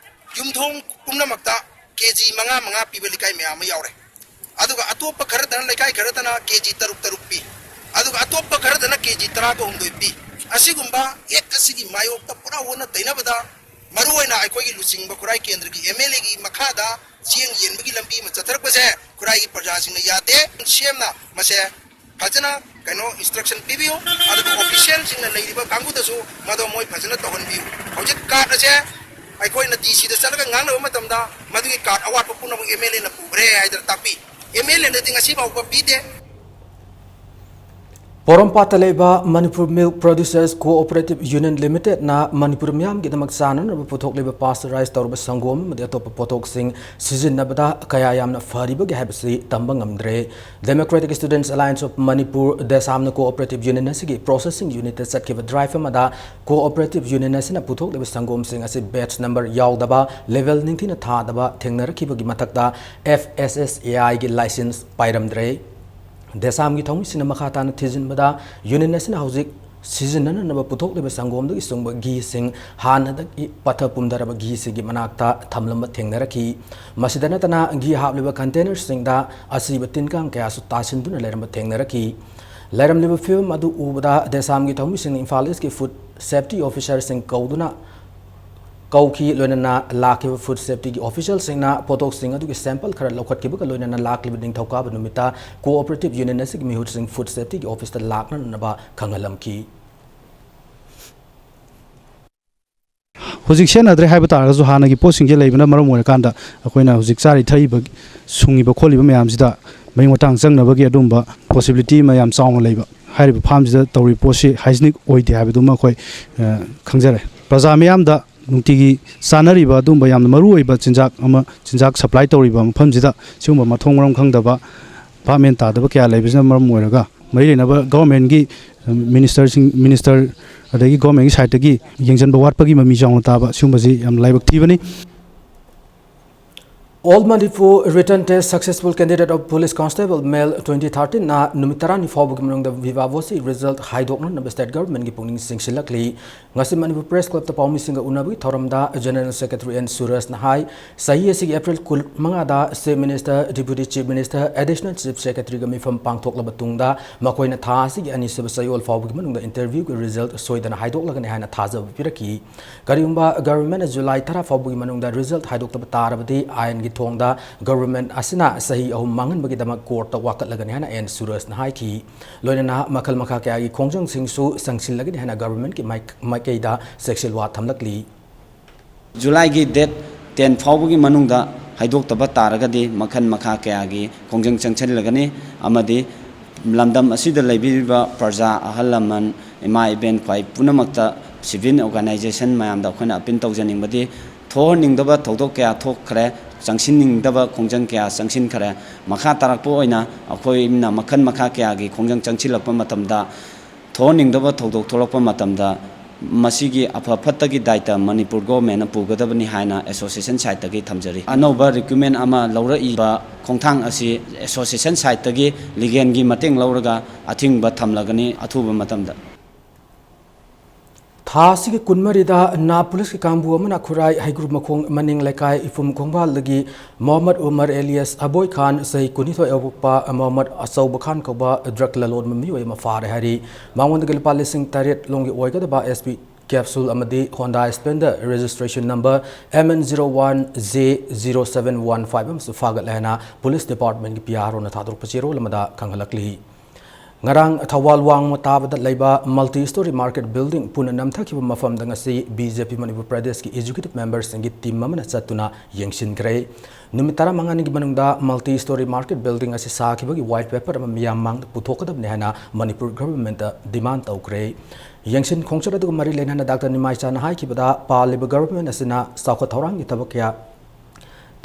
ꯌꯨꯝꯊꯣꯡ ꯄꯨꯝꯅꯃꯛꯇ ꯀꯦ ꯖꯤ ꯃꯉꯥ ꯃꯉꯥ ꯄꯤꯕ ꯂꯩꯀꯥꯏ ꯃꯌꯥꯝ ꯑꯃ ꯌꯥꯎꯔꯦ꯫ ꯑꯗꯨꯒ ꯑꯇꯣꯞꯄ ꯈꯔꯗꯅ, ꯂꯩꯀꯥꯏ ꯈꯔꯗꯅ ꯀꯦ ꯖꯤ ꯇꯔꯨꯛ ꯇꯔꯨꯛ ꯄꯤ꯫ ꯑꯗꯨꯒ ꯑꯇꯣꯞꯄ ꯈꯔꯗꯅ ꯀꯦ ꯖꯤ ꯇꯔꯥꯒ ꯍꯨꯝꯗꯣꯏ ꯄꯤ꯫ ꯑꯁꯤꯒꯨꯝꯕ ꯑꯦꯛ ꯑꯁꯤꯒꯤ ꯃꯥꯌꯣꯛꯇ ꯄꯨꯔꯥ ꯑꯣꯟꯅ ꯇꯩꯅꯕꯗ, ꯃꯔꯨꯑꯣꯏꯅ ꯑꯩꯈꯣꯏꯒꯤ ꯂꯨꯆꯤꯡꯕ ꯈꯨꯔꯥꯏ ꯀꯦꯟꯗ꯭ꯔꯒꯤ ꯑꯦꯝ ꯑꯦꯜ ꯑꯦꯒꯤ ꯃꯈꯥꯗ ꯆꯦꯡ ꯌꯦꯟꯕꯒꯤ ꯂꯝꯕꯤ ꯑꯃ ꯆꯠꯊꯔꯛꯄꯁꯦ ꯈꯨꯔꯥꯏꯒꯤ ꯄ꯭ꯔꯖꯥꯁꯤꯡꯅ ꯌꯥꯗꯦ꯫ ꯁꯤ ꯑꯦꯝꯅ ꯃꯁꯦ ꯐꯖꯅ ꯀꯩꯅꯣ ꯏꯟꯁꯇ꯭ꯔꯛꯁꯟ ꯄꯤꯕꯤꯌꯨ, ꯑꯗꯨꯒ ꯑꯣꯐꯤꯁꯤꯌꯦꯜꯁꯤꯡꯅ ꯂꯩꯔꯤꯕ ꯀꯥꯡꯕꯨꯗꯁꯨ ꯃꯗꯨ ꯃꯣꯏ ꯐꯖꯅ ꯇꯧꯍꯟꯕꯤꯌꯨ꯫ ꯍꯧꯖꯤꯛ ꯀꯥꯔꯗ ꯑꯁꯦ ꯑꯩꯈꯣꯏꯅ ꯗꯤ ꯁꯤꯗ ꯆꯠꯂꯒ ꯉꯥꯡꯅꯕ ꯃꯇꯝꯗ ꯃꯗꯨꯒꯤ ꯀꯥꯔꯗ ꯑꯋꯥꯠꯄ ꯄꯨꯝꯅꯃꯛ ꯑꯦꯝ ꯑꯦꯜ ꯑꯦꯅ ꯄꯨꯈ꯭ꯔꯦ ꯍꯥꯏꯗꯅ ꯇꯥꯛꯄꯤ꯫ ꯑꯦꯝ ꯑꯦꯜ ꯑꯦꯅꯗꯤ ꯉꯁꯤ ꯐꯥꯎꯕ ꯄꯤꯗꯦ꯫ ꯄꯣꯔꯣꯝꯄꯥꯠꯇ ꯂꯩꯕ Manipur milk producers cooperative union ꯂꯤꯃꯤꯇꯦꯗꯅ ꯃꯅꯤꯄꯨꯔ ꯃꯤꯌꯥꯝꯒꯤꯗꯃꯛ ꯆꯥꯅꯅꯕ ꯄꯨꯊꯣꯛꯂꯤꯕ ꯄꯥꯁꯆꯔꯥꯏꯖ ꯇꯧꯔꯕ ꯁꯪꯒꯣꯝ ꯑꯃꯗꯤ ꯑꯇꯣꯞꯄ ꯄꯣꯠꯊꯣꯛꯁꯤꯡ ꯁꯤꯖꯤꯟꯅꯕꯗ ꯀꯌꯥ ꯌꯥꯝꯅ ꯐꯔꯤꯕꯒꯦ ꯍꯥꯏꯕꯁꯤ ꯇꯝꯕ ꯉꯝꯗ꯭ꯔꯦ꯫ Democratic Students Alliance of Manipur, ꯗꯦꯁꯥꯝꯅ ꯀꯣꯑꯣꯄꯔꯦꯇꯤꯚ ꯌꯨꯅꯤꯌꯟ ꯑꯁꯤꯒꯤ ꯄ꯭ꯔꯣꯁꯦꯁꯤꯡ ꯌꯨꯅꯤꯠꯇ ꯆꯠꯈꯤꯕ ꯗ꯭ꯔꯥꯏꯚ ꯑꯃꯗ ꯀꯣꯑꯣꯄꯔꯦꯇꯤꯚ ꯌꯨꯅꯤꯌꯟ ꯑꯁꯤꯅ ꯄꯨꯊꯣꯛꯂꯤꯕ ꯁꯪꯒꯣꯝꯁꯤꯡ ꯑꯁꯤ ꯕꯦꯠꯆ ꯅꯝꯕꯔ ꯌꯥꯎꯗꯕ, ꯂꯦꯕꯦꯜ ꯅꯤꯡꯊꯤꯅ ꯊꯥꯗꯕ ꯊꯦꯡꯅꯔꯛꯈꯤꯕꯒꯤ ꯃꯊꯛꯇ ꯑꯦꯐ ꯑꯦꯁ ꯑꯦꯁ ꯑꯦ ꯑꯥꯏꯒꯤ ꯂꯥꯏꯁꯦꯟꯁ ꯄꯥꯏꯔꯝꯗ꯭ꯔꯦ꯫ ꯗꯦꯁꯥꯝꯒꯤ ꯊꯧꯃꯤꯁꯤꯡꯅ ꯃꯈꯥ ꯇꯥꯅ ꯊꯤꯖꯤꯟꯕꯗ ꯌꯨꯅꯤꯌꯟ ꯑꯁꯤꯅ ꯍꯧꯖꯤꯛ ꯁꯤꯖꯤꯟꯅꯅꯅꯕ ꯄꯨꯊꯣꯛꯂꯤꯕ ꯁꯪꯒꯣꯝꯗꯒꯤ ꯁꯨꯡꯕ ꯘꯤꯁꯤꯡ ꯍꯥꯟꯅꯗꯒꯤ ꯄꯠꯊ ꯄꯨꯝꯊꯔꯕ ꯘꯤꯁꯤꯡꯒꯤ ꯃꯅꯥꯛꯇ ꯊꯝꯂꯝꯕ ꯊꯦꯡꯅꯔꯛꯈꯤ꯫ ꯃꯁꯤꯗ ꯅꯠꯇꯅ ꯘꯤ ꯍꯥꯞꯂꯤꯕ ꯀꯟꯇꯦꯅꯔꯁꯤꯡꯗ ꯑꯁꯤꯕ ꯇꯤꯟ ꯀꯥꯡ ꯀꯌꯥꯁꯨ ꯇꯥꯁꯤꯟꯗꯨꯅ ꯂꯩꯔꯝꯕ ꯊꯦꯡꯅꯔꯛꯈꯤ꯫ ꯂꯩꯔꯝꯂꯤꯕ ꯐꯤꯕꯝ ꯑꯗꯨ ꯎꯕꯗ ꯗꯦꯁꯥꯝꯒꯤ ꯊꯧꯃꯤꯁꯤꯡꯅ ꯏꯝꯐꯥꯜ ꯏꯁꯀꯤ ꯐꯨꯗ ꯁꯦꯐꯇꯤ ꯑꯣꯐꯤꯁꯔꯁꯤꯡ ꯀꯧꯗꯨꯅ ꯀꯧꯈꯤ꯫ ꯂꯣꯏꯅꯅ ꯂꯥꯛꯈꯤꯕ ꯐꯨꯗ ꯁꯦꯐꯇꯤꯒꯤ ꯑꯣꯐꯤꯁꯤꯌꯦꯜꯁꯤꯡꯅ ꯄꯣꯠꯊꯣꯛꯁꯤꯡ ꯑꯗꯨꯒꯤ ꯁꯦꯝꯄꯜ ꯈꯔ ꯂꯧꯈꯠꯈꯤꯕꯒ ꯂꯣꯏꯅꯅ ꯂꯥꯛꯂꯤꯕ ꯅꯤꯡꯊꯧꯀꯥꯕ ꯅꯨꯃꯤꯠꯇ ꯀꯣꯑꯣꯄꯔꯦꯇꯤꯚ ꯌꯨꯅꯤꯌꯟ ꯑꯁꯤꯒꯤ ꯃꯤꯍꯨꯠꯁꯤꯡ ꯐꯨꯗ ꯁꯦꯐꯇꯤꯒꯤ ꯑꯣꯐꯤꯁꯇ ꯂꯥꯛꯅꯅꯕ ꯈꯪꯍꯜꯂꯝꯈꯤ꯫ ꯍꯧꯖꯤꯛ ꯁꯤꯖꯤꯟꯅꯗ꯭ꯔꯦ ꯍꯥꯏꯕ ꯇꯥꯔꯒꯁꯨ, ꯍꯥꯟꯅꯒꯤ ꯄꯣꯠꯁꯤꯡꯁꯦ ꯂꯩꯕꯅ ꯃꯔꯝ ꯑꯣꯏꯔꯀꯥꯟꯗ ꯑꯩꯈꯣꯏꯅ ꯍꯧꯖꯤꯛ ꯆꯥꯔꯤ ꯊꯛꯏꯕ, ꯁꯨꯡꯉꯤꯕ ꯈꯣꯠꯂꯤꯕ ꯃꯌꯥꯝꯁꯤꯗ ꯃꯍꯤꯛ ꯃꯇꯥꯡ ꯆꯪꯅꯕꯒꯤ ꯑꯗꯨꯝꯕ possibility ꯑꯃ ꯌꯥꯝ ꯆꯥꯎꯅ ꯂꯩꯕ꯫ ꯍꯥꯏꯔꯤꯕ farmꯁꯤꯗ ꯇꯧꯔꯤꯕ ꯄꯣꯠꯁꯤ hygienic ꯑꯣꯏꯗꯦ ꯍꯥꯏꯕꯗꯨꯃ ꯑꯩꯈꯣꯏ, ꯑ, ꯈꯪꯖꯔꯦ꯫ ꯄ꯭ꯔꯖꯥ ꯃꯤꯌꯥꯝꯗ ꯅꯨꯡꯇꯤꯒꯤ ꯆꯥꯅꯔꯤꯕ ꯑꯗꯨꯝꯕ ꯌꯥꯝꯅ ꯃꯔꯨ ꯑꯣꯏꯕ ꯆꯤꯟꯖꯥꯛ ꯑꯃ, ꯆꯤꯟꯖꯥꯛ supply ꯇꯧꯔꯤꯕ ꯃꯐꯝꯁꯤꯗ ꯁꯤꯒꯨꯝꯕ ꯃꯊꯣꯡ ꯃꯔꯝ ꯈꯪꯗꯕ, ꯚꯥꯞ ꯃꯦꯟ ꯇꯥꯗꯕ ꯀꯌꯥ ꯂꯩꯕꯁꯤꯅ ꯃꯔꯝ ꯑꯣꯏꯔꯒ, ꯃꯔꯤ ꯂꯩꯅꯕ governmentꯀꯤ, ꯃꯤꯅꯤꯁꯇꯔꯁꯤꯡ, ꯃꯤꯅꯤꯁꯇꯔ ꯑꯗꯒꯤ governmentꯀꯤ sideꯇꯒꯤ ꯌꯦꯡꯁꯤꯟꯕ ꯋꯥꯠꯄꯒꯤ ꯃꯃꯤ ꯆꯥꯎꯅ ꯇꯥꯕ, ꯁꯤꯒꯨꯝꯕꯁꯤ ꯌꯥꯝ ꯂꯥꯏꯕꯛ ꯊꯤꯕꯅꯤ꯫ All Manipur written test successful, candidate of police constable male twenty thirteen ꯅ ꯅꯨꯃꯤꯠ ꯇꯔꯥꯅꯤ ꯐꯥꯎꯕꯒꯤ ꯃꯅꯨꯡꯗ viva voce result ꯍꯥꯏꯗꯣꯛꯅꯅꯕ state governmentꯀꯤ ꯄꯨꯛꯅꯤꯡ ꯆꯤꯡꯁꯤꯜꯂꯛꯂꯤ꯫ ꯉꯁꯤ ꯃꯅꯤꯄꯨꯔ Press Clubꯇ ꯄꯥꯎꯃꯤꯁꯤꯡꯒ ꯎꯅꯕꯒꯤ ꯊꯧꯔꯝꯗ General Secretary N ꯁꯨꯔꯖꯅ ꯍꯥꯏ, ꯆꯍꯤ ꯑꯁꯤꯒꯤ April ꯀꯨꯟꯃꯉꯥꯗ Chief Minister, Deputy Chief Minister, Additional Chief Secretaryꯒ ꯃꯤꯐꯝ ꯄꯥꯡꯊꯣꯛꯂꯕ ꯇꯨꯡꯗ ꯃꯈꯣꯏꯅ ꯊꯥ ꯑꯁꯤꯒꯤ ꯑꯅꯤꯁꯨꯕ ꯆꯌꯣꯜ ꯐꯥꯎꯕꯒꯤ ꯃꯅꯨꯡꯗ interviewꯒꯤ result ꯁꯣꯏꯗꯅ ꯍꯥꯏꯗꯣꯛꯂꯒꯅꯤ ꯍꯥꯏꯅ ꯊꯥꯖꯕ ꯄꯤꯔꯛꯈꯤ꯫ ꯀꯔꯤꯒꯨꯝꯕ governmentꯅ July ꯇꯔꯥ ꯐꯥꯎꯕꯒꯤ ꯃꯅꯨꯡꯗ result ꯍꯥꯏꯗꯣꯛꯇꯕ ꯇꯥꯔꯕꯗꯤ ꯑꯥꯏꯟꯒꯤ ꯊꯣꯡꯗ government ꯑꯁꯤꯅ ꯆꯍꯤ ꯑꯍꯨꯝ ꯃꯥꯡꯍꯟꯕꯒꯤꯗꯃꯛ courtꯇ ꯋꯥꯀꯠꯂꯒꯅꯤ ꯍꯥꯏꯅ N ꯁꯨꯔꯖꯅ ꯍꯥꯏꯈꯤ꯫ ꯂꯣꯏꯅꯅ ꯃꯈꯜ ꯃꯈꯥ ꯀꯌꯥꯒꯤ ꯈꯣꯡꯖꯪꯁꯤꯡꯁꯨ ꯆꯪꯁꯤꯜꯂꯒꯅꯤ ꯍꯥꯏꯅ governmentꯀꯤ ꯃꯥꯏ-, ꯃꯥꯏꯀꯩꯗ ꯆꯦꯛꯁꯤꯜꯋꯥ ꯊꯝꯂꯛꯂꯤ꯫ Julyꯒꯤ date ten ꯐꯥꯎꯕꯒꯤ ꯃꯅꯨꯡꯗ ꯍꯥꯏꯗꯣꯛꯇꯕ ꯇꯥꯔꯒꯗꯤ ꯃꯈꯜ ꯃꯈꯥ ꯀꯌꯥꯒꯤ ꯈꯣꯡꯖꯪ ꯆꯪꯁꯤꯜꯂꯒꯅꯤ ꯑꯃꯗꯤ ꯂꯝꯗꯝ ꯑꯁꯤꯗ ꯂꯩꯕꯤꯔꯤꯕ ꯄ꯭ꯔꯖꯥ, ꯑꯍꯜ ꯂꯃꯟ, ꯏꯃꯥ ꯏꯕꯦꯟ ꯈ꯭ꯋꯥꯏ ꯄꯨꯝꯅꯃꯛꯇ civil organisation ꯃꯌꯥꯝꯗ ꯑꯩꯈꯣꯏꯅ appeal ꯇꯧꯖꯅꯤꯡꯕꯗꯤ ꯊꯣꯛꯍꯟꯅꯤꯡꯗꯕ ꯊꯧꯗꯣꯛ ꯀꯌꯥ ꯊꯣꯛꯈ꯭ꯔꯦ, ꯆꯪꯁꯤꯟꯅꯤꯡꯗꯕ ꯈꯣꯡꯖꯪ ꯀꯌꯥ ꯆꯪꯁꯤꯟꯈ꯭ꯔꯦ꯫ ꯃꯈꯥ ꯇꯥꯔꯛꯄ ꯑꯣꯏꯅ ꯑꯩꯈꯣꯏꯅ ꯃꯈꯜ ꯃꯈꯥ ꯀꯌꯥꯒꯤ ꯈꯣꯡꯖꯪ ꯆꯪꯁꯤꯜꯂꯛꯄ ꯃꯇꯝꯗ, ꯊꯣꯛꯍꯟꯅꯤꯡꯗꯕ ꯊꯧꯗꯣꯛ ꯊꯣꯛꯂꯛꯄ ꯃꯇꯝꯗ ꯃꯁꯤꯒꯤ ꯑꯐ ꯐꯠꯇꯒꯤ ꯗꯥꯏꯇ ꯃꯅꯤꯄꯨꯔ governmentꯅ ꯄꯨꯒꯗꯕꯅꯤ ꯍꯥꯏꯅ association sideꯇꯒꯤ ꯊꯝꯖꯔꯤ꯫ ꯑꯅꯧꯕ recruitment ꯑꯃ ꯂꯧꯔꯛꯏꯕ ꯈꯣꯡꯊꯥꯡ ꯑꯁꯤ association sideꯇꯒꯤ legalꯒꯤ ꯃꯇꯦꯡ ꯂꯧꯔꯒ ꯑꯊꯤꯡꯕ ꯊꯝꯂꯒꯅꯤ ꯑꯊꯨꯕ ꯃꯇꯝꯗ꯫ ꯊꯥ ꯑꯁꯤꯒꯤ ꯀꯨꯟꯃꯔꯤꯗ ꯅꯥ ꯄꯨꯂꯤꯁꯀꯤ ꯀꯥꯡꯕꯨ ꯑꯃꯅ ꯈꯨꯔꯥꯏ ꯍꯩꯒ꯭ꯔꯨ ꯃꯈꯣꯡ ꯃꯅꯤꯡ ꯂꯩꯀꯥꯏ ꯏꯐꯨꯝ ꯈꯣꯡꯕꯥꯜꯗꯒꯤ ꯃꯣꯍꯝꯃꯗ ꯎꯃꯔ alias ꯑꯕꯣꯏ ꯈꯥꯟ, ꯆꯍꯤ ꯀꯨꯟꯅꯤꯊꯣꯏ, ꯑꯣꯛꯄ ꯃꯣꯍꯝꯃꯗ ꯑꯆꯧꯕ ꯈꯥꯟ ꯀꯧꯕ drug ꯂꯂꯣꯟꯕ ꯃꯤꯑꯣꯏ ꯑꯃ ꯐꯥꯔꯦ ꯍꯥꯏꯔꯤ꯫ ꯃꯉꯣꯟꯗꯒꯤ ꯂꯨꯄꯥ ꯂꯤꯁꯤꯡ ꯇꯔꯦꯠ ꯂꯣꯝꯒꯤ ꯑꯣꯏꯒꯗꯕ S P capsule ꯑꯃꯗꯤ Honda Splendor registration number M N zero one J zero seven one five ꯑꯃꯁꯨ ꯐꯥꯒꯠꯂꯦ ꯍꯥꯏꯅ police departmentꯀꯤ P R Oꯅ ꯊꯥꯗꯣꯔꯛꯄ ꯆꯦꯔꯣꯜ ꯑꯃꯗ ꯈꯪꯍꯜꯂꯛꯂꯤ꯫ ꯉꯔꯥꯡ ꯊꯧꯕꯥꯜ ꯋꯥꯡꯃ ꯇꯥꯕꯗ ꯂꯩꯕ multi story market building ꯄꯨꯟꯅ ꯅꯝꯊꯈꯤꯕ ꯃꯐꯝꯗ ꯉꯁꯤ B J P ꯃꯅꯤꯄꯨꯔ ꯄ꯭ꯔꯗꯦꯁꯀꯤ executive memberꯁꯤꯡꯒꯤ team ꯑꯃꯅ ꯆꯠꯇꯨꯅ ꯌꯦꯡꯁꯤꯟꯈ꯭ꯔꯦ꯫ ꯅꯨꯃꯤꯠ ꯇꯔꯥꯃꯉꯥꯅꯤꯒꯤ ꯃꯅꯨꯡꯗ multi story market building ꯑꯁꯤ ꯁꯥꯈꯤꯕꯒꯤ white paper ꯑꯃ ꯃꯤꯌꯥꯝ ꯃꯥꯡꯗ ꯄꯨꯊꯣꯛꯀꯗꯕꯅꯤ ꯍꯥꯏꯅ ꯃꯅꯤꯄꯨꯔ governmentꯇ demand ꯇꯧꯈ꯭ꯔꯦ꯫ ꯌꯦꯡꯁꯤꯟ ꯈꯣꯡꯆꯠ ꯑꯗꯨꯒ ꯃꯔꯤ ꯂꯩꯅꯅ ꯗꯥꯛꯇꯔ ꯅꯤꯃꯥꯏꯆꯥꯟꯅ ꯍꯥꯏꯈꯤꯕꯗ, ꯄꯥꯜꯂꯤꯕ government ꯑꯁꯤꯅ ꯆꯥꯎꯈꯠ ꯊꯧꯔꯥꯡꯒꯤ ꯊꯕꯛ ꯀꯌꯥ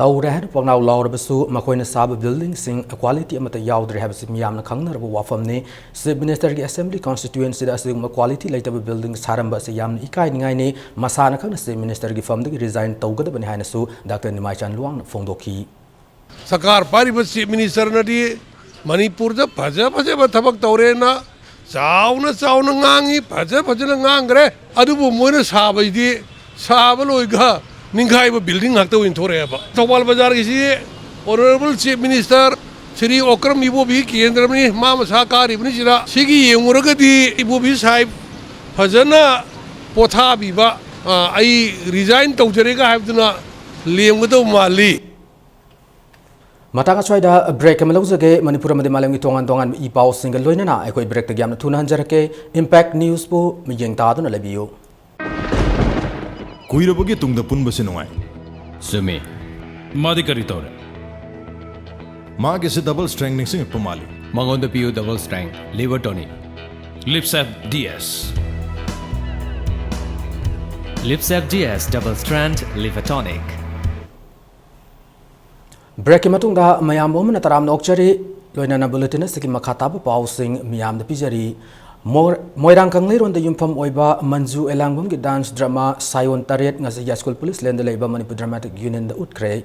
ꯇꯧꯔꯦ ꯍꯥꯏꯅ ꯄꯪꯂꯥꯎ ꯂꯥꯎꯔꯕꯁꯨ, ꯃꯈꯣꯏꯅ ꯁꯥꯕ buildingꯁꯤꯡ quality ꯑꯃꯠꯇ ꯌꯥꯎꯗ꯭ꯔꯦ ꯍꯥꯏꯕꯁꯤ ꯃꯤꯌꯥꯝꯅ ꯈꯪꯅꯔꯕ ꯋꯥꯐꯝꯅꯤ꯫ Chief Ministerꯒꯤ assembly constituencyꯗ ꯑꯁꯤꯒꯨꯝꯕ quality ꯂꯩꯇꯕ building ꯁꯥꯔꯝꯕ ꯑꯁꯤ ꯌꯥꯝꯅ ꯏꯀꯥꯏꯅꯤꯡꯉꯥꯏꯅꯤ꯫ ꯃꯁꯥꯅ ꯈꯪꯅ Chief Ministerꯒꯤ ꯐꯝꯗꯒꯤ resign ꯇꯧꯒꯗꯕꯅꯤ ꯍꯥꯏꯅꯁꯨ ꯗꯥꯛꯇꯔ ꯅꯤꯃꯥꯏꯆꯥꯟ ꯂꯨꯋꯥꯡꯅ ꯐꯣꯡꯗꯣꯛꯈꯤ꯫ ꯁꯔꯀꯥꯔ ꯄꯥꯏꯔꯤꯕ Chief Ministerꯅꯗꯤ ꯃꯅꯤꯄꯨꯔꯗ ꯐꯖ ꯐꯖꯕ ꯊꯕꯛ ꯇꯧꯔꯦꯅ ꯆꯥꯎꯅ ꯆꯥꯎꯅ ꯉꯥꯡꯉꯤ, ꯐꯖ ꯐꯖꯅ ꯉꯥꯡꯈ꯭ꯔꯦ꯫ ꯑꯗꯨꯕꯨ ꯃꯣꯏꯅ ꯁꯥꯕꯁꯤꯗꯤ ꯁꯥꯕ ꯂꯣꯏꯒ ꯅꯤꯡꯈꯥꯏꯕ building ꯉꯥꯛꯇ ꯑꯣꯏꯅ ꯊꯣꯔꯛꯑꯦꯕ꯫ Thoubal ꯕꯖꯥꯔꯒꯤꯁꯤ Honourable Chief Minister Shri Okram ꯏꯕꯣꯕꯤꯒꯤ ꯀꯦꯟꯗ꯭ꯔꯅꯤ, ꯃꯥ ꯃꯁꯥ ꯀꯥꯔꯤꯕꯅꯤ꯫ ꯁꯤꯗ ꯁꯤꯒꯤ ꯌꯦꯡꯉꯨꯔꯒꯗꯤ ꯏꯕꯣꯕꯤ ꯁꯥꯍꯦꯕ ꯐꯖꯅ ꯄꯣꯊꯥꯕꯤꯕ, ꯑ, "ꯑꯩ resign ꯇꯧꯖꯔꯦꯒ" ꯍꯥꯏꯕꯗꯨꯅ ꯂꯦꯝꯒꯗꯧꯕ ꯃꯥꯜꯂꯤ꯫ ꯃꯇꯥꯡ ꯑꯁ꯭ꯋꯥꯏꯗ break ꯑꯃ ꯂꯧꯖꯒꯦ꯫ ꯃꯅꯤꯄꯨꯔ ꯑꯃꯗꯤ ꯃꯥꯂꯦꯝꯒꯤ ꯇꯣꯉꯥꯟ ꯇꯣꯉꯥꯟꯕ ꯏ ꯄꯥꯎꯁꯤꯡꯒ ꯂꯣꯏꯅꯅ ꯑꯩꯈꯣꯏ breakꯇꯒꯤ ꯌꯥꯝꯅ ꯊꯨꯅ ꯍꯟꯖꯔꯛꯀꯦ꯫ Impact Newsꯄꯨ ꯃꯤꯠꯌꯦꯡ ꯇꯥꯗꯨꯅ ꯂꯩꯕꯤꯌꯨ꯫ ꯀꯨꯏꯔꯕꯒꯤ ꯇꯨꯡꯗ ꯄꯨꯟꯕꯁꯤ ꯅꯨꯡꯉꯥꯏ꯫ ꯆꯨꯝꯃꯤ꯫ ꯃꯥꯗꯤ ꯀꯔꯤ ꯇꯧꯔꯦ? ꯃꯥꯒꯤꯁꯤ double strength ꯅꯤꯡꯁꯤꯡꯉꯛꯄ ꯃꯥꯜꯂꯤ꯫ ꯃꯉꯣꯟꯗ ꯄꯤꯌꯨ double strength liver tonic꯫ Livsep D S꯫ Livsep D S double strength liver tonic꯫ Breakꯀꯤ ꯃꯇꯨꯡꯗ ꯃꯌꯥꯝꯕꯨ ꯑꯃꯅ ꯇꯔꯥꯝꯅ ꯑꯣꯛꯆꯔꯤ꯫ ꯂꯣꯏꯅꯅ bulletin ꯑꯁꯤꯒꯤ ꯃꯈꯥ ꯇꯥꯕ ꯄꯥꯎꯁꯤꯡ ꯃꯤꯌꯥꯝꯗ ꯄꯤꯖꯔꯤ꯫ ꯃꯣꯏ-, ꯃꯣꯏꯔꯥꯡ ꯀꯪꯂꯩꯔꯣꯟꯗ ꯌꯨꯝꯐꯝ ꯑꯣꯏꯕ ꯃꯟꯖꯨ ꯑꯦꯂꯥꯡꯕꯝꯒꯤ dance drama ꯁꯥꯌꯣꯟ ꯇꯔꯦꯠ ꯉꯁꯤ ꯌꯥꯏꯁ꯭ꯀꯨꯜ ꯄꯨꯂꯤꯁ ꯂꯦꯟꯗ ꯂꯩꯕ Manipur Dramatic Unionꯗ ꯎꯠꯈ꯭ꯔꯦ꯫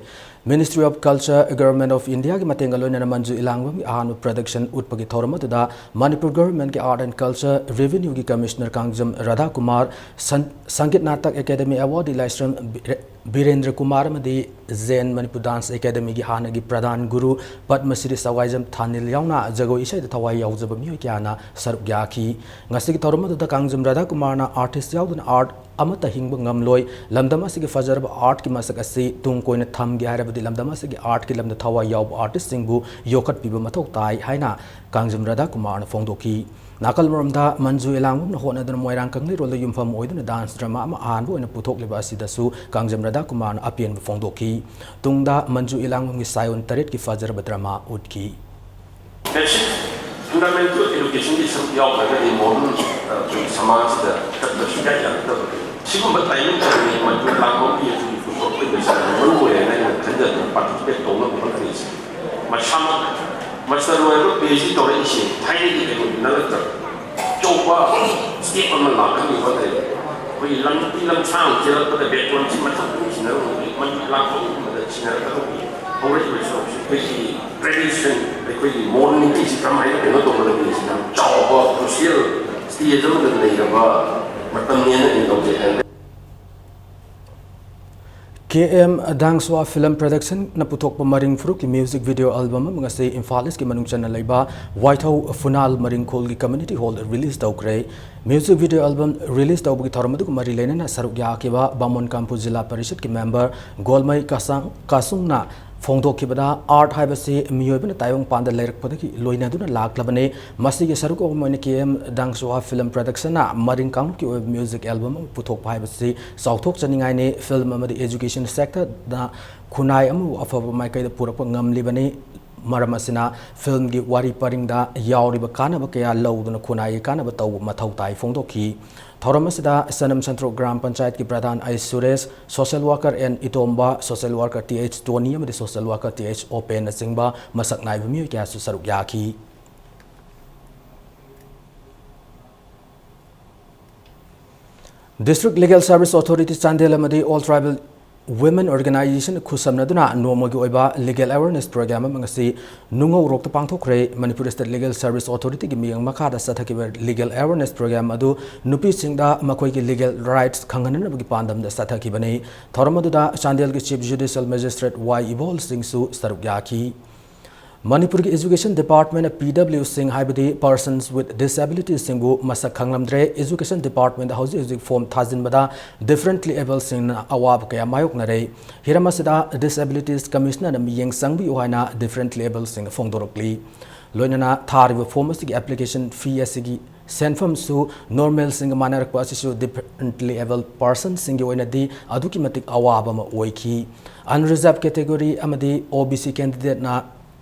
Ministry of Culture, Government of Indiaꯒꯤ ꯃꯇꯦꯡꯒ ꯂꯣꯏꯅꯅ ꯃꯟꯖꯨ ꯑꯦꯂꯥꯡꯕꯝꯒꯤ ꯑꯍꯥꯟꯕ production ꯎꯠꯄꯒꯤ ꯊꯧꯔꯝ ꯑꯗꯨꯗ ꯃꯅꯤꯄꯨꯔ governmentꯀꯤ Art and Culture Revenueꯒꯤ Commissioner ꯀꯥꯡꯖꯝ ꯔꯥꯙꯥꯀꯨꯃꯥꯔ, ꯁꯟ-, ꯁꯪꯒꯤꯠ ꯅꯥꯇꯛ ꯑꯦꯀꯥꯗꯦꯃꯤ awardee ꯂꯥꯏꯁ꯭ꯔꯝ ꯕꯤꯔꯦ-, ꯕꯤꯔꯦꯟꯗ꯭ꯔ ꯀꯨꯃꯥꯔ ꯑꯃꯗꯤ ꯖꯦꯟ ꯃꯅꯤꯄꯨꯔ ꯗꯥꯟꯁ ꯑꯦꯀꯥꯗꯃꯤꯒꯤ ꯍꯥꯟꯅꯒꯤ ꯄ꯭ꯔꯙꯥꯟ ꯒꯨꯔꯨ ꯄꯗꯃ ꯁ꯭ꯔꯤ ꯁꯋꯥꯏꯖꯝ ꯊꯥꯅꯤꯜ ꯌꯥꯎꯅ ꯖꯒꯣꯏ ꯏꯁꯩꯗ ꯊꯋꯥꯏ ꯌꯥꯎꯖꯕ ꯃꯤꯑꯣꯏ ꯀꯌꯥꯅ ꯁꯔꯨꯛ ꯌꯥꯈꯤ꯫ ꯉꯁꯤꯒꯤ ꯊꯧꯔꯝ ꯑꯗꯨꯗ ꯀꯥꯡꯖꯝ ꯔꯥꯙꯥ ꯀꯨꯃꯥꯔꯅ ꯑꯥꯔꯇꯤꯁ ꯌꯥꯎꯗꯅ ꯑꯥꯔꯠ ꯑꯃꯠꯇ ꯍꯤꯡꯕ ꯉꯝꯂꯣꯏ꯫ ꯂꯝꯗꯝ ꯑꯁꯤꯒꯤ ꯐꯖꯔꯕ ꯑꯥꯔꯠꯀꯤ ꯃꯁꯛ ꯑꯁꯤ ꯇꯨꯡ ꯀꯣꯏꯅ ꯊꯝꯒꯦ ꯍꯥꯏꯔꯕꯗꯤ ꯂꯝꯗꯝ ꯑꯁꯤꯒꯤ ꯑꯥꯔꯠꯀꯤ ꯂꯝꯗ ꯊꯋꯥꯏ ꯌꯥꯎꯕ ꯑꯥꯔꯇꯤꯁꯁꯤꯡꯕꯨ ꯌꯣꯛꯈꯠꯄꯤꯕ ꯃꯊꯧ ꯇꯥꯏ ꯍꯥꯏꯅ ꯀꯥꯡꯖꯝ ꯔꯥꯙꯥ ꯀꯨꯃꯥꯔꯅ ꯐꯣꯡꯗꯣꯛꯈꯤ꯫ ꯅꯥꯀꯜ ꯑꯃꯔꯣꯝꯗ ꯃꯟꯖꯨ ꯏꯂꯥꯡꯕꯝꯅ ꯍꯣꯠꯅꯗꯨꯅ ꯃꯣꯏꯔꯥꯡ ꯀꯪꯂꯩꯔꯣꯜꯗ ꯌꯨꯝꯐꯝ ꯑꯣꯏꯗꯨꯅ ꯗꯥꯟꯁ ꯗ꯭ꯔꯃꯥ ꯑꯃ ꯑꯍꯥꯟꯕ ꯑꯣꯏꯅ ꯄꯨꯊꯣꯛꯂꯤꯕ ꯑꯁꯤꯗꯁꯨ ꯀꯥꯡꯖꯝ ꯔꯥꯙꯥ ꯀꯨꯃꯥꯔꯅ ꯑꯄꯦꯟꯕ ꯐꯣꯡꯗꯣꯛꯈꯤ꯫ ꯇꯨꯡꯗ ꯃꯟꯖꯨ ꯏꯂꯥꯡꯕꯝꯒꯤ ꯁꯥꯏꯑꯣꯟ ꯇꯔꯦꯠꯀꯤ ꯐꯖꯔꯕ ꯗ꯭ꯔꯃꯥ ꯎꯠꯈꯤ꯫ Basic fundamental educationꯒꯤ ꯁꯔꯨꯛ ꯌꯥꯎꯗ꯭ꯔꯒꯗꯤ modern, ꯑ, ꯑꯩꯈꯣꯏꯒꯤ ꯁꯃꯥꯖꯁꯤꯗ ꯆꯠꯄ ꯁꯨꯡꯌꯥ ꯌꯥꯔꯛꯇꯕ꯫ ꯁꯤꯒꯨꯝꯕ timing ꯑꯃꯅꯤ ꯃꯟꯖꯨ ꯏꯂꯥꯡꯕꯝꯒꯤ ꯑꯩꯈꯣꯏꯒꯤ ꯄꯨꯊꯣꯛꯄꯒꯤ ꯃꯔꯨ ꯑꯣꯏ ꯍꯥꯏꯅ ꯑꯩꯅ ꯈꯟꯖꯗꯨꯅ participate ꯇꯧꯅꯕ ꯍꯣꯠꯅꯔꯤꯁꯦ꯫ ꯃꯁꯥꯃꯛ master ꯂꯣꯏꯔꯒ PhD ꯇꯧꯔꯛꯏꯁꯦ ꯊꯥꯏꯅꯒꯤ ꯀꯩꯅꯣꯗꯨ ꯅꯠꯇ꯭ꯔꯕ꯫ ꯑꯆꯧꯕ step ꯑꯃ ꯂꯥꯛꯀꯅꯤ ꯍꯣꯠꯅꯔꯤ꯫ ꯑꯩꯈꯣꯏꯒꯤ ꯂꯝꯕꯤ ꯂꯝꯁꯥꯡ ꯆꯦꯜꯂꯛꯄꯗ backgroundꯁꯤ ꯃꯊꯧ ꯄꯨꯝꯁꯤꯟꯅꯔꯝꯕꯗꯒꯤ ꯃꯟꯖꯨ ꯏꯂꯥꯡꯕꯝꯒꯨꯝꯕꯗ ꯁꯤꯟꯅꯔꯛꯀꯗꯧꯕꯅꯤ꯫ ꯍꯧꯔꯛꯏꯕ ꯁꯔꯨꯛꯁꯤ ꯑꯩꯈꯣꯏꯒꯤ tradition, ꯑꯩꯈꯣꯏꯒꯤ modernityꯁꯤ ꯀꯃꯥꯏꯅ ꯀꯩꯅꯣ ꯇꯧꯒꯗꯒꯦ ꯁꯤꯅ ꯆꯥꯎꯕ crucial stage ꯑꯃꯗ ꯂꯩꯔꯕ ꯃꯇꯝꯅꯦꯅ ꯑꯩꯅ ꯂꯧꯖꯩ꯫ ꯀꯦ ꯑꯦꯝ ꯗꯥꯡꯁꯋꯥ Film Productionꯅ ꯄꯨꯊꯣꯛꯄ ꯃꯔꯤꯡ ꯐꯨꯔꯨꯞꯀꯤ music video album ꯑꯃ ꯉꯁꯤ ꯏꯝꯐꯥꯜ ꯏꯁꯀꯤ ꯃꯅꯨꯡ ꯆꯟꯅ ꯂꯩꯕ ꯋꯥꯏꯊꯧ ꯐꯨꯅꯥꯜ ꯃꯔꯤꯡꯈꯣꯜꯒꯤ community hallꯗ release ꯇꯧꯈ꯭ꯔꯦ꯫ Music video album release ꯇꯧꯕꯒꯤ ꯊꯧꯔꯝ ꯑꯗꯨꯒ ꯃꯔꯤ ꯂꯩꯅꯅ ꯁꯔꯨꯛ ꯌꯥꯈꯤꯕ ꯕꯥꯃꯣꯟ ꯀꯥꯡꯄꯨ ꯖꯤꯂꯥ ꯄꯔꯤꯁꯠꯀꯤ member ꯒꯣꯜꯃꯩ ꯀꯥꯁꯥꯡ-, ꯀꯥꯁꯨꯡꯅ ꯐꯣꯡꯗꯣꯛꯈꯤꯕꯗ, art ꯍꯥꯏꯕꯁꯤ ꯃꯤꯑꯣꯏꯕꯅ ꯇꯥꯏꯕꯪꯄꯥꯟꯗ ꯂꯩꯔꯛꯄꯗꯒꯤ ꯂꯣꯏꯅꯗꯨꯅ ꯂꯥꯛꯂꯕꯅꯤ꯫ ꯃꯁꯤꯒꯤ ꯁꯔꯨꯛ ꯑꯍꯨꯝ ꯑꯣꯏꯅ ꯀꯦ ꯑꯦꯝ ꯗꯥꯡꯁꯨꯍꯥ Film Productionꯅ ꯃꯔꯤꯡ ꯀꯥꯡꯂꯨꯞꯀꯤ ꯑꯣꯏꯕ music album ꯑꯃ ꯄꯨꯊꯣꯛꯄ ꯍꯥꯏꯕꯁꯤ ꯆꯥꯎꯊꯣꯛꯆꯅꯤꯡꯉꯥꯏꯅꯤ꯫ Film ꯑꯃꯗꯤ education sectorꯗ ꯈꯨꯟꯅꯥꯏ ꯑꯃꯕꯨ ꯑꯐꯕ ꯃꯥꯏꯀꯩꯗ ꯄꯨꯔꯛꯄ ꯉꯝꯂꯤꯕꯅꯤ꯫ ꯃꯔꯝ ꯑꯁꯤꯅ filmꯒꯤ ꯋꯥꯔꯤ ꯄꯔꯤꯡꯗ ꯌꯥꯎꯔꯤꯕ ꯀꯥꯟꯅꯕ ꯀꯌꯥ ꯂꯧꯗꯨꯅ ꯈꯨꯟꯅꯥꯏꯒꯤ ꯀꯥꯟꯅꯕ ꯇꯧꯕ ꯃꯊꯧ ꯇꯥꯏ ꯐꯣꯡꯗꯣꯛꯈꯤ꯫ ꯊꯧꯔꯝ ꯑꯁꯤꯗ ꯁꯅꯝ ꯁꯟꯇ꯭ꯔꯣꯛ ꯒ꯭ꯔꯥꯝ ꯄꯟꯆꯥꯌꯠꯀꯤ ꯄ꯭ꯔꯙꯥꯟ I Suresh, social worker N Itomba, social worker T H Tony ꯑꯃꯗꯤ social worker ꯇꯤ ꯑꯩꯆ ꯑꯣꯄꯦꯟꯅꯆꯤꯡꯕ ꯃꯁꯛ ꯅꯥꯏꯕ ꯃꯤꯑꯣꯏ ꯀꯌꯥꯁꯨ ꯁꯔꯨꯛ ꯌꯥꯈꯤ꯫ District Legal Service Authority Chandel ꯑꯃꯗꯤ All Tribal Women Organization ꯈꯨꯠꯁꯝꯅꯗꯨꯅ ꯅꯣꯡꯃꯒꯤ ꯑꯣꯏꯕ Legal Awareness Program ꯑꯃ ꯉꯁꯤ ꯅꯨꯡꯉꯧꯔꯣꯛꯇ ꯄꯥꯡꯊꯣꯛꯈ꯭ꯔꯦ꯫ Manipur State Legal Service Authority ꯒꯤ ꯃꯤꯠꯌꯦꯡ ꯃꯈꯥꯗ ꯆꯠꯊꯈꯤꯕ Legal Awareness Program ꯑꯗꯨ ꯅꯨꯄꯤꯁꯤꯡꯗ ꯃꯈꯣꯏꯒꯤ legal rights ꯈꯪꯍꯟꯅꯕꯒꯤ ꯄꯥꯟꯗꯝꯗ ꯆꯠꯊꯈꯤꯕꯅꯤ꯫ ꯊꯧꯔꯝ ꯑꯗꯨꯗ ꯆꯥꯟꯗꯦꯜꯒꯤ Chief Judicial Magistrate ꯋꯥꯏ ꯏꯕꯣꯜ ꯁꯤꯡꯁꯨ ꯁꯔꯨꯛ ꯌꯥꯈꯤ꯫ ꯃꯅꯤꯄꯨꯔꯒꯤ Education Department ꯅ P W ꯁꯤꯡ, ꯍꯥꯏꯕꯗꯤ Persons with Disabilities ꯁꯤꯡꯕꯨ ꯃꯁꯛ ꯈꯪꯂꯝꯗ꯭ꯔꯦ꯫ Education Department ꯗ ꯍꯧꯖꯤꯛ ꯍꯧꯖꯤꯛ form ꯊꯥꯖꯤꯟꯕꯗ differently able ꯁꯤꯡꯅ ꯑꯋꯥꯕ ꯀꯌꯥ ꯃꯥꯌꯣꯛꯅꯔꯦ꯫ ꯍꯤꯔꯝ ꯑꯁꯤꯗ Disabilities Commissioner ꯅ ꯃꯤꯠꯌꯦꯡ ꯆꯪꯕꯤꯌꯨ ꯍꯥꯏꯅ differently able ꯁꯤꯡꯅ ꯐꯣꯡꯗꯣꯔꯛꯂꯤ꯫ ꯂꯣꯏꯅꯅ ꯊꯥꯔꯤꯕ form ꯑꯁꯤꯒꯤ application fee ꯑꯁꯤꯒꯤ ꯁꯦꯟꯐꯝꯁꯨ normal ꯁꯤꯡꯒ ꯃꯥꯟꯅꯔꯛꯄ ꯑꯁꯤꯁꯨ differently able person ꯁꯤꯡꯒꯤ ꯑꯣꯏꯅꯗꯤ ꯑꯗꯨꯛꯀꯤ ꯃꯇꯤꯛ ꯑꯋꯥꯕ ꯑꯃ ꯑꯣꯏꯈꯤ꯫ Unreserved category ꯑꯃꯗꯤ O B C candidate ꯅ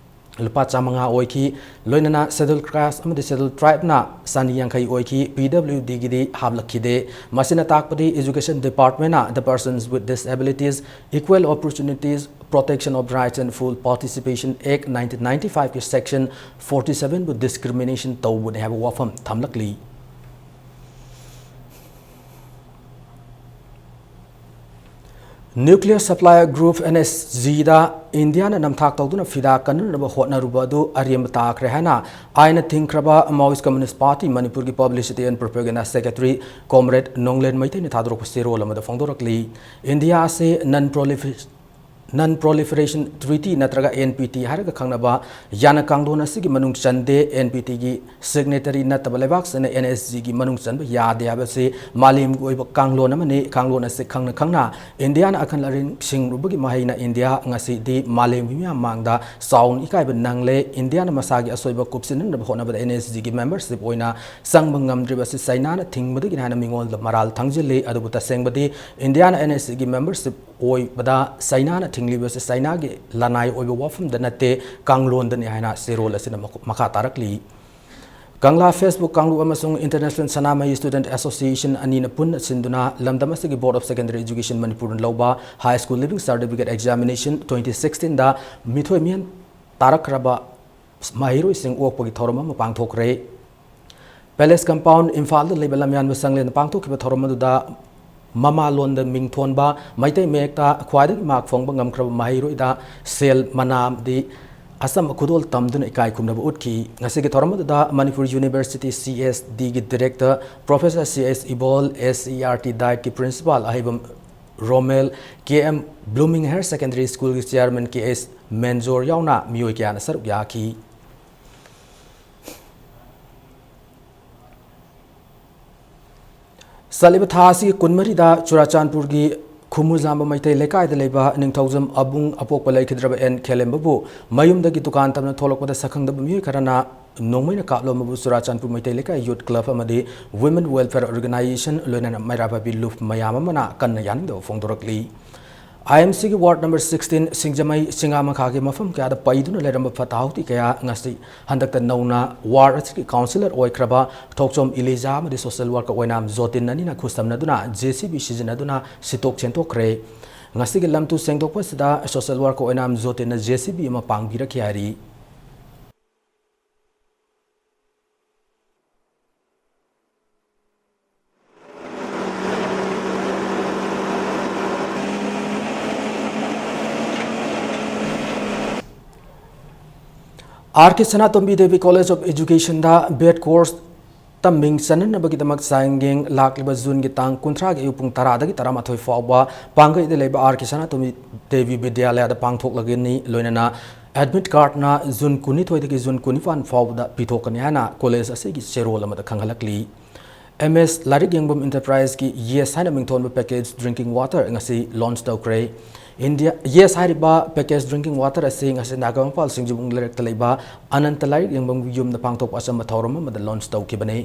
ꯂꯨꯄꯥ ꯆꯥꯃꯉꯥ ꯑꯣꯏꯈꯤ꯫ ꯂꯣꯏꯅꯅ Scheduled Caste ꯑꯃꯗꯤ Scheduled Tribe ꯅ ꯆꯅꯤ ꯌꯥꯡꯈꯩ ꯑꯣꯏꯈꯤ꯫ P W D ꯒꯤꯗꯤ ꯍꯥꯞꯂꯛꯈꯤꯗꯦ꯫ ꯃꯁꯤꯅ ꯇꯥꯛꯄꯗꯤ Education Department ꯅ the persons with disabilities, equal opportunities, protection of rights and full participation Act nineteen ninety-five ꯀꯤ section forty seven ꯕꯨ discrimination ꯇꯧꯕꯅꯤ ꯍꯥꯏꯕ ꯋꯥꯐꯝ ꯊꯝꯂꯛꯂꯤ꯫ Nuclear Supplier Group, N S G ꯗ ꯏꯟꯗꯤꯌꯥꯅ ꯅꯝꯊꯥꯛ ꯇꯧꯗꯨꯅ ꯐꯤꯗꯥ ꯀꯟꯅꯅꯕ ꯍꯣꯠꯅꯔꯨꯕ ꯑꯗꯨ ꯑꯔꯦꯝꯕ ꯇꯥꯈ꯭ꯔꯦ ꯍꯥꯏꯅ ꯑꯥꯏꯟꯅ ꯊꯤꯡꯈ꯭ꯔꯕ Maoist Communist Party ꯃꯅꯤꯄꯨꯔꯒꯤ Publicity and Propaganda Secretary Comrade ꯅꯣꯡꯂꯦꯟ ꯃꯩꯇꯩꯅ ꯊꯥꯗꯣꯔꯛꯄ ꯆꯦꯔꯣꯜ ꯑꯃꯗ ꯐꯣꯡꯗꯣꯔꯛꯂꯤ꯫ ꯏꯟꯗꯤꯌꯥ ꯑꯁꯤ Non Proliferation, Non Proliferation Treaty ꯅꯠꯇ꯭ꯔꯒ N P T ꯍꯥꯏꯔꯒ ꯈꯪꯅꯕ ꯌꯥꯅ ꯀꯥꯡꯂꯣꯟ ꯑꯁꯤꯒꯤ ꯃꯅꯨꯡ ꯆꯟꯗꯦ꯫ N P T ꯒꯤ signatory ꯅꯠꯇꯕ ꯂꯩꯕꯥꯛꯁꯤꯡꯅ N S G ꯒꯤ ꯃꯅꯨꯡ ꯆꯟꯕ ꯌꯥꯗꯦ ꯍꯥꯏꯕꯁꯤ ꯃꯥꯂꯦꯝꯒꯤ ꯑꯣꯏꯕ ꯀꯥꯡꯂꯣꯟ ꯑꯃꯅꯤ꯫ ꯀꯥꯡꯂꯣꯟ ꯑꯁꯤ ꯈꯪꯅ ꯈꯪꯅ ꯏꯟꯗꯤꯌꯥꯅ ꯑꯈꯟ ꯑꯔꯤꯡ ꯁꯤꯡꯂꯨꯕꯒꯤ ꯃꯍꯩꯅ ꯏꯟꯗꯤꯌꯥ ꯉꯁꯤꯗꯤ ꯃꯥꯂꯦꯝꯒꯤ ꯃꯤꯌꯥꯝ ꯃꯥꯡꯗ ꯆꯥꯎꯅ ꯏꯀꯥꯏꯕ ꯅꯪꯂꯦ꯫ ꯏꯟꯗꯤꯌꯥꯅ ꯃꯁꯥꯒꯤ ꯑꯁꯣꯏꯕ ꯀꯨꯞꯁꯤꯟꯅꯅꯕ ꯍꯣꯠꯅꯕꯗ N S G ꯒꯤ membership ꯑꯣꯏꯅ ꯆꯪꯕ ꯉꯝꯗ꯭ꯔꯤꯕ ꯑꯁꯤ ꯆꯩꯅꯥꯅ ꯊꯤꯡꯕꯗꯒꯤꯅꯤ ꯍꯥꯏꯅ ꯃꯤꯉꯣꯟꯗ ꯃꯔꯥꯜ ꯊꯪꯖꯤꯜꯂꯤ꯫ ꯑꯗꯨꯕꯨ ꯇꯁꯦꯡꯕꯗꯤ ꯏꯟꯗꯤꯌꯥꯅ N S G ꯒꯤ membership ꯑꯣꯏꯕꯗ ꯆꯩꯅꯥꯅ ꯊꯤꯡꯂꯤꯕ ꯑꯁꯤ ꯆꯩꯅꯥꯒꯤ ꯂꯅꯥꯏ ꯑꯣꯏꯕ ꯋꯥꯐꯝꯗ ꯅꯠꯇꯦ, ꯀꯥꯡꯂꯣꯟꯗꯅꯤ ꯍꯥꯏꯅ ꯆꯦꯔꯣꯜ ꯑꯁꯤꯅ ꯃꯈ-, ꯃꯈꯥ ꯇꯥꯔꯛꯂꯤ꯫ ꯀꯪꯂꯥ Facebook ꯀꯥꯡꯂꯨꯞ ꯑꯃꯁꯨꯡ International ꯁꯅꯥꯃꯍꯤ Student Association ꯑꯅꯤꯅ ꯄꯨꯟꯅ ꯁꯤꯟꯗꯨꯅ ꯂꯝꯗꯝ ꯑꯁꯤꯒꯤ Board of Secondary Education ꯃꯅꯤꯄꯨꯔꯅ ꯂꯧꯕ High School Leaving Certificate Examination twenty sixteen ꯗ ꯃꯤꯊꯣꯏ ꯃꯤꯍꯦꯟ ꯇꯥꯔꯛꯈ꯭ꯔꯕ ꯃꯍꯩꯔꯣꯏꯁꯤꯡ ꯑꯣꯛꯄꯒꯤ ꯊꯧꯔꯝ ꯑꯃ ꯄꯥꯡꯊꯣꯛꯈ꯭ꯔꯦ꯫ Palace Compound, ꯏꯝꯐꯥꯜꯗ ꯂꯩꯕ ꯂꯝꯌꯥꯟꯕ ꯆꯪꯂꯦꯟꯗ ꯄꯥꯡꯊꯣꯛꯈꯤꯕ ꯊꯧꯔꯝ ꯑꯗꯨꯗ ꯃꯃꯥ ꯂꯣꯟꯗ ꯃꯤꯡ ꯊꯣꯟꯕ ꯃꯩꯇꯩ ꯃꯌꯦꯛꯇ ꯈ꯭ꯋꯥꯏꯗꯒꯤ ꯃꯥꯔꯛ ꯐꯪꯕ ꯉꯝꯈ꯭ꯔꯕ ꯃꯍꯩꯔꯣꯏꯗ ꯁꯦꯜ ꯃꯅꯥ ꯑꯃꯗꯤ ꯑꯆꯝꯕ ꯈꯨꯗꯣꯜ ꯇꯝꯗꯨꯅ ꯏꯀꯥꯏ ꯈꯨꯝꯅꯕ ꯎꯠꯈꯤ꯫ ꯉꯁꯤꯒꯤ ꯊꯧꯔꯝ ꯑꯗꯨꯗ Manipur university C S ꯗꯤꯒꯤ director professor C S Ibol, S E R T ꯗꯥꯏꯠꯀꯤ principal Aheibam Romel, K M Blooming higher secondary ꯁ꯭ꯀꯨꯜꯒꯤ ꯆꯤꯌꯥꯔꯃꯦꯟ ꯀꯦ ꯑꯦꯁ ꯃꯦꯟꯖꯣꯔ ꯌꯥꯎꯅ ꯃꯤꯑꯣꯏ ꯀꯌꯥꯅ ꯁꯔꯨꯛ ꯌꯥꯈꯤ꯫ ꯆꯠꯂꯤꯕ ꯊꯥ ꯑꯁꯤꯒꯤ ꯀꯨꯟꯃꯔꯤꯗ ꯆꯨꯔꯥꯆꯥꯟꯄꯨꯔꯒꯤ ꯈꯨꯃꯨꯖꯥꯝꯕ ꯃꯩꯇꯩ ꯂꯩꯀꯥꯏꯗ ꯂꯩꯕ ꯅꯤꯡꯊꯧꯖꯝ ꯑꯕꯨꯡ ꯑꯄꯣꯛꯄ ꯂꯩꯈꯤꯗ꯭ꯔꯕ ꯑꯦꯟ ꯈꯦꯂꯦꯝꯕꯕꯨ ꯃꯌꯨꯝꯗꯒꯤ ꯗꯨꯀꯥꯟ ꯇꯝꯅ ꯊꯣꯛꯂꯛꯄꯗ ꯁꯛꯈꯪꯗꯕ ꯃꯤꯑꯣꯏ ꯈꯔꯅ ꯅꯣꯡꯃꯩꯅ ꯀꯥꯞꯂꯝꯕꯕꯨ ꯆꯨꯔꯥꯆꯥꯟꯄꯨꯔ ꯃꯩꯇꯩ ꯂꯩꯀꯥꯏ ꯌꯨꯠ ꯀ꯭ꯂꯕ ꯑꯃꯗꯤ Women Welfare Organisation ꯂꯣꯏꯅꯅ ꯃꯩꯔꯥ ꯄꯥꯏꯕꯤ ꯂꯨꯞ ꯃꯌꯥꯝ ꯑꯃꯅ ꯀꯟꯅ ꯌꯥꯅꯤꯡꯗꯕ ꯐꯣꯡꯗꯣꯔꯛꯂꯤ꯫ ꯑꯥꯏ ꯑꯦꯝ ꯁꯤꯒꯤ ꯋꯥꯔꯗ ꯅꯝꯕꯔ ꯁꯤꯛꯁꯇꯤꯟ ꯁꯤꯡꯖꯃꯩ ꯆꯤꯉꯥꯃꯈꯥꯒꯤ ꯃꯐꯝ ꯀꯌꯥꯗ ꯄꯩꯗꯨꯅ ꯂꯩꯔꯝꯕ ꯐꯠꯇ ꯍꯥꯎꯗꯤ ꯀꯌꯥ ꯉꯁꯤ ꯍꯟꯗꯛꯇ ꯅꯧꯅ ꯋꯥꯔꯗ ꯑꯁꯤꯒꯤ ꯀꯥꯎꯟꯁꯤꯂꯔ ꯑꯣꯏꯈ꯭ꯔꯕ ꯊꯣꯛꯆꯣꯝ ꯏꯂꯤꯖꯥ ꯑꯃꯗꯤ ꯁꯣꯁꯤꯌꯦꯜ ꯋꯥꯔꯀꯔ ꯑꯣꯏꯅꯥꯝ ꯖꯣꯇꯤꯟ ꯑꯅꯤꯅ ꯈꯨꯠꯁꯝꯅꯗꯨꯅ ꯖꯦ ꯁꯤ ꯕꯤ ꯁꯤꯖꯤꯟꯅꯗꯨꯅ ꯁꯤꯠꯇꯣꯛ ꯁꯦꯡꯗꯣꯛꯈ꯭ꯔꯦ꯫ ꯉꯁꯤꯒꯤ ꯂꯝꯇꯨ ꯁꯦꯡꯗꯣꯛꯄꯁꯤꯗ ꯁꯣꯁꯤꯌꯦꯜ ꯋꯥꯔꯀꯔ ꯑꯣꯏꯅꯥꯝ ꯖꯣꯇꯤꯟꯅ ꯖꯦ ꯁꯤ ꯕꯤ ꯑꯃ ꯄꯥꯡꯕꯤꯔꯛꯈꯤ ꯍꯥꯏꯔꯤ꯫ R K Sanatombi Devi college of ꯑꯦꯖꯨꯀꯦꯁꯟꯗ ꯕꯦꯗ ꯀꯣꯔꯁꯇ ꯃꯤꯡ ꯆꯟꯅꯅꯕꯒꯤꯗꯃꯛ ꯆꯥꯡꯌꯦꯡ ꯂꯥꯛꯂꯤꯕ ꯖꯨꯟꯒꯤ ꯇꯥꯡ ꯀꯨꯟꯊ꯭ꯔꯥꯒꯤ ꯑꯌꯨꯛ ꯄꯨꯡ ꯇꯔꯥꯗꯒꯤ ꯇꯔꯥꯃꯥꯊꯣꯏ ꯐꯥꯎꯕ ꯄꯥꯡꯒꯩꯗ ꯂꯩꯕ ꯑꯥꯔ ꯀꯦ ꯁꯅꯥꯇꯣꯝꯕꯤ ꯗꯦꯕꯤ ꯕꯤꯗ꯭ꯌꯥꯂꯌꯥꯗ ꯄꯥꯡꯊꯣꯛꯂꯒꯅꯤ꯫ ꯂꯣꯏꯅꯅ ꯑꯦꯗꯃꯤꯠ ꯀꯥꯔꯗꯅ ꯖꯨꯟ ꯀꯨꯟꯅꯤꯊꯣꯏꯗꯒꯤ ꯖꯨꯟ ꯀꯨꯟꯅꯤꯄꯥꯟ ꯐꯥꯎꯕꯗ ꯄꯤꯊꯣꯛꯀꯅꯤ ꯍꯥꯏꯅ ꯀꯣꯂꯦꯖ ꯑꯁꯤꯒꯤ ꯆꯦꯔꯣꯜ ꯑꯃꯗ ꯈꯪꯍꯜꯂꯛꯂꯤ꯫ ꯑꯦꯝ ꯑꯦꯁ ꯂꯥꯏꯔꯤꯛ ꯌꯦꯡꯐꯝ ꯏꯟꯇꯔꯄ꯭ꯔꯥꯏꯖꯀꯤ ꯌꯦꯁ ꯍꯥꯏꯅ ꯃꯤꯡꯊꯣꯟꯕ ꯄꯦꯀꯦꯖ ꯗ꯭ꯔꯤꯡꯀꯤꯡ ꯋꯥꯇꯔ ꯉꯁꯤ ꯂꯣꯟꯆ ꯇꯧꯈ꯭ꯔꯦ꯫ ꯏꯟꯗꯤꯌꯥ, ꯌꯦꯁ ꯍꯥꯏꯔꯤꯕ ꯄꯦꯀꯦꯖ ꯗ꯭ꯔꯤꯡꯀꯤꯡ ꯋꯥꯇꯔ ꯑꯁꯤ ꯉꯁꯤ ꯅꯥꯒꯥꯃꯄꯥꯜ ꯁꯤꯡꯖꯤꯕꯨꯡ ꯂꯩꯔꯛꯇ ꯂꯩꯕ ꯑꯅꯟꯇ ꯂꯥꯏꯔꯤꯛ ꯌꯦꯡꯐꯝꯒꯤ ꯌꯨꯝꯗ ꯄꯥꯡꯊꯣꯛꯄ ꯑꯆꯝꯕ ꯊꯧꯔꯝ ꯑꯃꯗ ꯂꯣꯟꯆ ꯇꯧꯈꯤꯕꯅꯤ꯫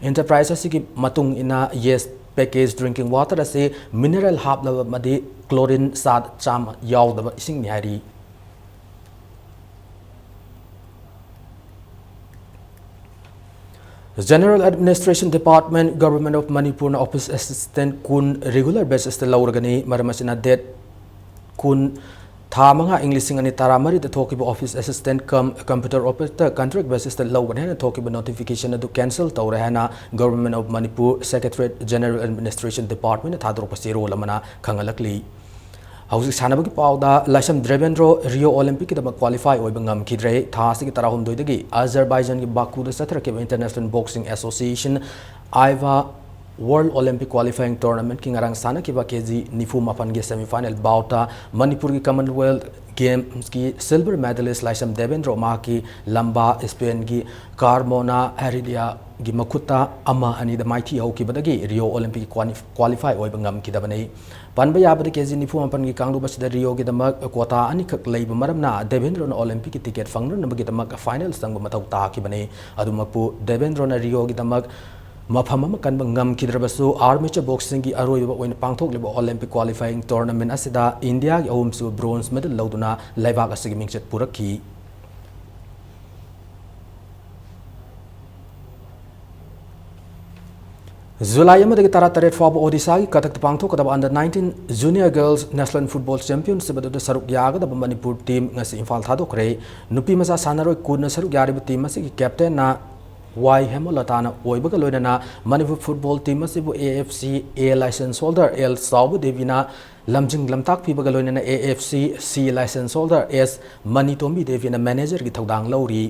ꯏꯟꯇꯔꯄ꯭ꯔꯥꯏꯖ ꯑꯁꯤꯒꯤ ꯃꯇꯨꯡ ꯏꯟꯅ ꯌꯦꯁ ꯄꯦꯀꯦꯖ ꯗ꯭ꯔꯤꯡꯀꯤꯡ ꯋꯥꯇꯔ ꯑꯁꯤ ꯃꯤꯅꯔꯦꯜ ꯍꯥꯞꯂꯕ ꯑꯃꯗꯤ ꯀ꯭ꯂꯣꯔꯤꯟ ꯆꯥꯗ ꯆꯥꯝꯃ ꯌꯥꯎꯗꯕ ꯏꯁꯤꯡꯅꯤ ꯍꯥꯏꯔꯤ꯫ General Administration Department, Government of ꯃꯅꯤꯄꯨꯔꯅ ꯑꯣꯐꯤꯁ ꯑꯦꯁꯤꯁꯇꯦꯟꯠ ꯀꯨꯟ ꯔꯤꯒꯨꯂꯔ ꯕꯦꯁꯤꯁꯇ ꯂꯧꯔꯒꯅꯤ꯫ ꯃꯔꯝ ꯑꯁꯤꯅ ꯗꯦꯠ ꯀꯨꯟ ꯊꯥ ꯃꯉꯥ ꯏꯪ ꯂꯤꯁꯤꯡ ꯑꯅꯤ ꯇꯔꯥꯃꯔꯤꯗ ꯊꯣꯛꯈꯤꯕ office assistant cum computer operator contract basisꯇ ꯂꯧꯒꯅꯤ ꯍꯥꯏꯅ ꯊꯣꯛꯈꯤꯕ notification ꯑꯗꯨ cancel ꯇꯧꯔꯦ ꯍꯥꯏꯅ Government of Manipur Secretariat General Administration Departmentꯅ ꯊꯥꯗꯣꯔꯛꯄ ꯆꯦꯔꯣꯜ ꯑꯃꯅ ꯈꯪꯍꯜꯂꯛꯂꯤ꯫ ꯍꯧꯖꯤꯛ ꯁꯥꯟꯅꯕꯒꯤ ꯄꯥꯎꯗ, ꯂꯥꯏꯁ꯭ꯔꯝ ꯗꯦꯕꯦꯟꯗ꯭ꯔꯣ Rio Olympicꯀꯤꯗꯃꯛ qualify ꯑꯣꯏꯕ ꯉꯝꯈꯤꯗ꯭ꯔꯦ꯫ ꯊꯥ ꯑꯁꯤꯒꯤ ꯇꯔꯥꯍꯨꯝꯗꯣꯏꯗꯒꯤ Azerbaijanꯒꯤ Bakuꯗ ꯆꯠꯊꯔꯛꯈꯤꯕ International Boxing Association, IBAF, World Olympic Qualifying Tournamentꯀꯤ ꯉꯔꯥꯡ ꯁꯥꯟꯅꯈꯤꯕ KG ꯅꯤꯐꯨ ꯃꯥꯄꯟꯒꯤ semifinal boutꯇ ꯃꯅꯤꯄꯨꯔꯒꯤ Commonwealth Gamesꯀꯤ silver medalist ꯂꯥꯏꯁ꯭ꯔꯝ ꯗꯦꯕꯦꯟꯗ꯭ꯔꯣ ꯃꯍꯥꯛꯀꯤ ꯂꯝꯕꯥ Spainꯒꯤ Carmona Herediaꯒꯤ ꯃꯈꯨꯠꯇ ꯑꯃ ꯑꯅꯤꯗ ꯃꯥꯏꯊꯤꯍꯧꯈꯤꯕꯗꯒꯤ Rio Olympicꯀꯤ quali-, qualify ꯑꯣꯏꯕ ꯉꯝꯈꯤꯗꯕꯅꯤ꯫ ꯄꯟꯕ ꯌꯥꯕꯗꯤ, KG ꯅꯤꯐꯨ ꯃꯥꯄꯟꯒꯤ ꯀꯥꯡꯂꯨꯞ ꯑꯁꯤꯗ Rioꯒꯤꯗꯃꯛ quota ꯑꯅꯤꯈꯛ ꯂꯩꯕ ꯃꯔꯝꯅ ꯗꯦꯕꯦꯟꯗ꯭ꯔꯣꯅ Olympicꯀꯤ ticket ꯐꯪꯅꯅꯕꯒꯤꯗꯃꯛ final ꯆꯪꯕ ꯃꯊꯧ ꯇꯥꯈꯤꯕꯅꯤ꯫ ꯑꯗꯨꯃꯛꯄꯨ ꯗꯦꯕꯦꯟꯗ꯭ꯔꯣꯅ Rioꯒꯤꯗꯃꯛ ꯃꯐꯝ ꯑꯃ ꯀꯟꯕ ꯉꯝꯈꯤꯗ꯭ꯔꯕꯁꯨ, armature boxingꯒꯤ ꯑꯔꯣꯏꯕ ꯑꯣꯏꯅ ꯄꯥꯡꯊꯣꯛꯂꯤꯕ Olympic qualifying tournament ꯑꯁꯤꯗ ꯏꯟꯗꯤꯌꯥꯒꯤ ꯑꯍꯨꯝꯁꯨꯕ bronze medal ꯂꯧꯗꯨꯅ ꯂꯩꯕꯥꯛ ꯑꯁꯤꯒꯤ ꯃꯤꯡꯆꯠ ꯄꯨꯔꯛꯈꯤ꯫ ꯖꯨꯂꯥꯏ ꯑꯃꯗꯒꯤ ꯇꯔꯥꯇꯔꯦꯠ ꯐꯥꯎꯕ ꯑꯣꯗꯤꯁꯥꯒꯤ ꯀꯇꯛꯇ ꯄꯥꯡꯊꯣꯛꯀꯗꯕ under nineteen junior girls national football championship ꯑꯗꯨꯗ ꯁꯔꯨꯛ ꯌꯥꯒꯗꯕ ꯃꯅꯤꯄꯨꯔ team ꯉꯁꯤ ꯏꯝꯐꯥꯜ ꯊꯥꯗꯣꯛꯈ꯭ꯔꯦ꯫ ꯅꯨꯄꯤ ꯃꯆꯥ ꯁꯥꯟꯅꯔꯣꯏ ꯀꯨꯟꯅ ꯁꯔꯨꯛ ꯌꯥꯔꯤꯕ team ꯑꯁꯤꯒꯤ captainꯅ ꯋꯥꯏ ꯍꯦꯃꯂꯇꯥꯅ ꯑꯣꯏꯕꯒ ꯂꯣꯏꯅꯅ ꯃꯅꯤꯄꯨꯔ football team ꯑꯁꯤꯕꯨ AFC A license holder L ꯆꯥꯎꯕ ꯗꯦꯕꯤꯅ ꯂꯝꯖꯤꯡ ꯂꯝꯇꯥꯛꯄꯤꯕꯒ ꯂꯣꯏꯅꯅ AFC C license holder S ꯃꯅꯤꯇꯣꯝꯕꯤ ꯗꯦꯕꯤꯅ managerꯒꯤ ꯊꯧꯗꯥꯡ ꯂꯧꯔꯤ꯫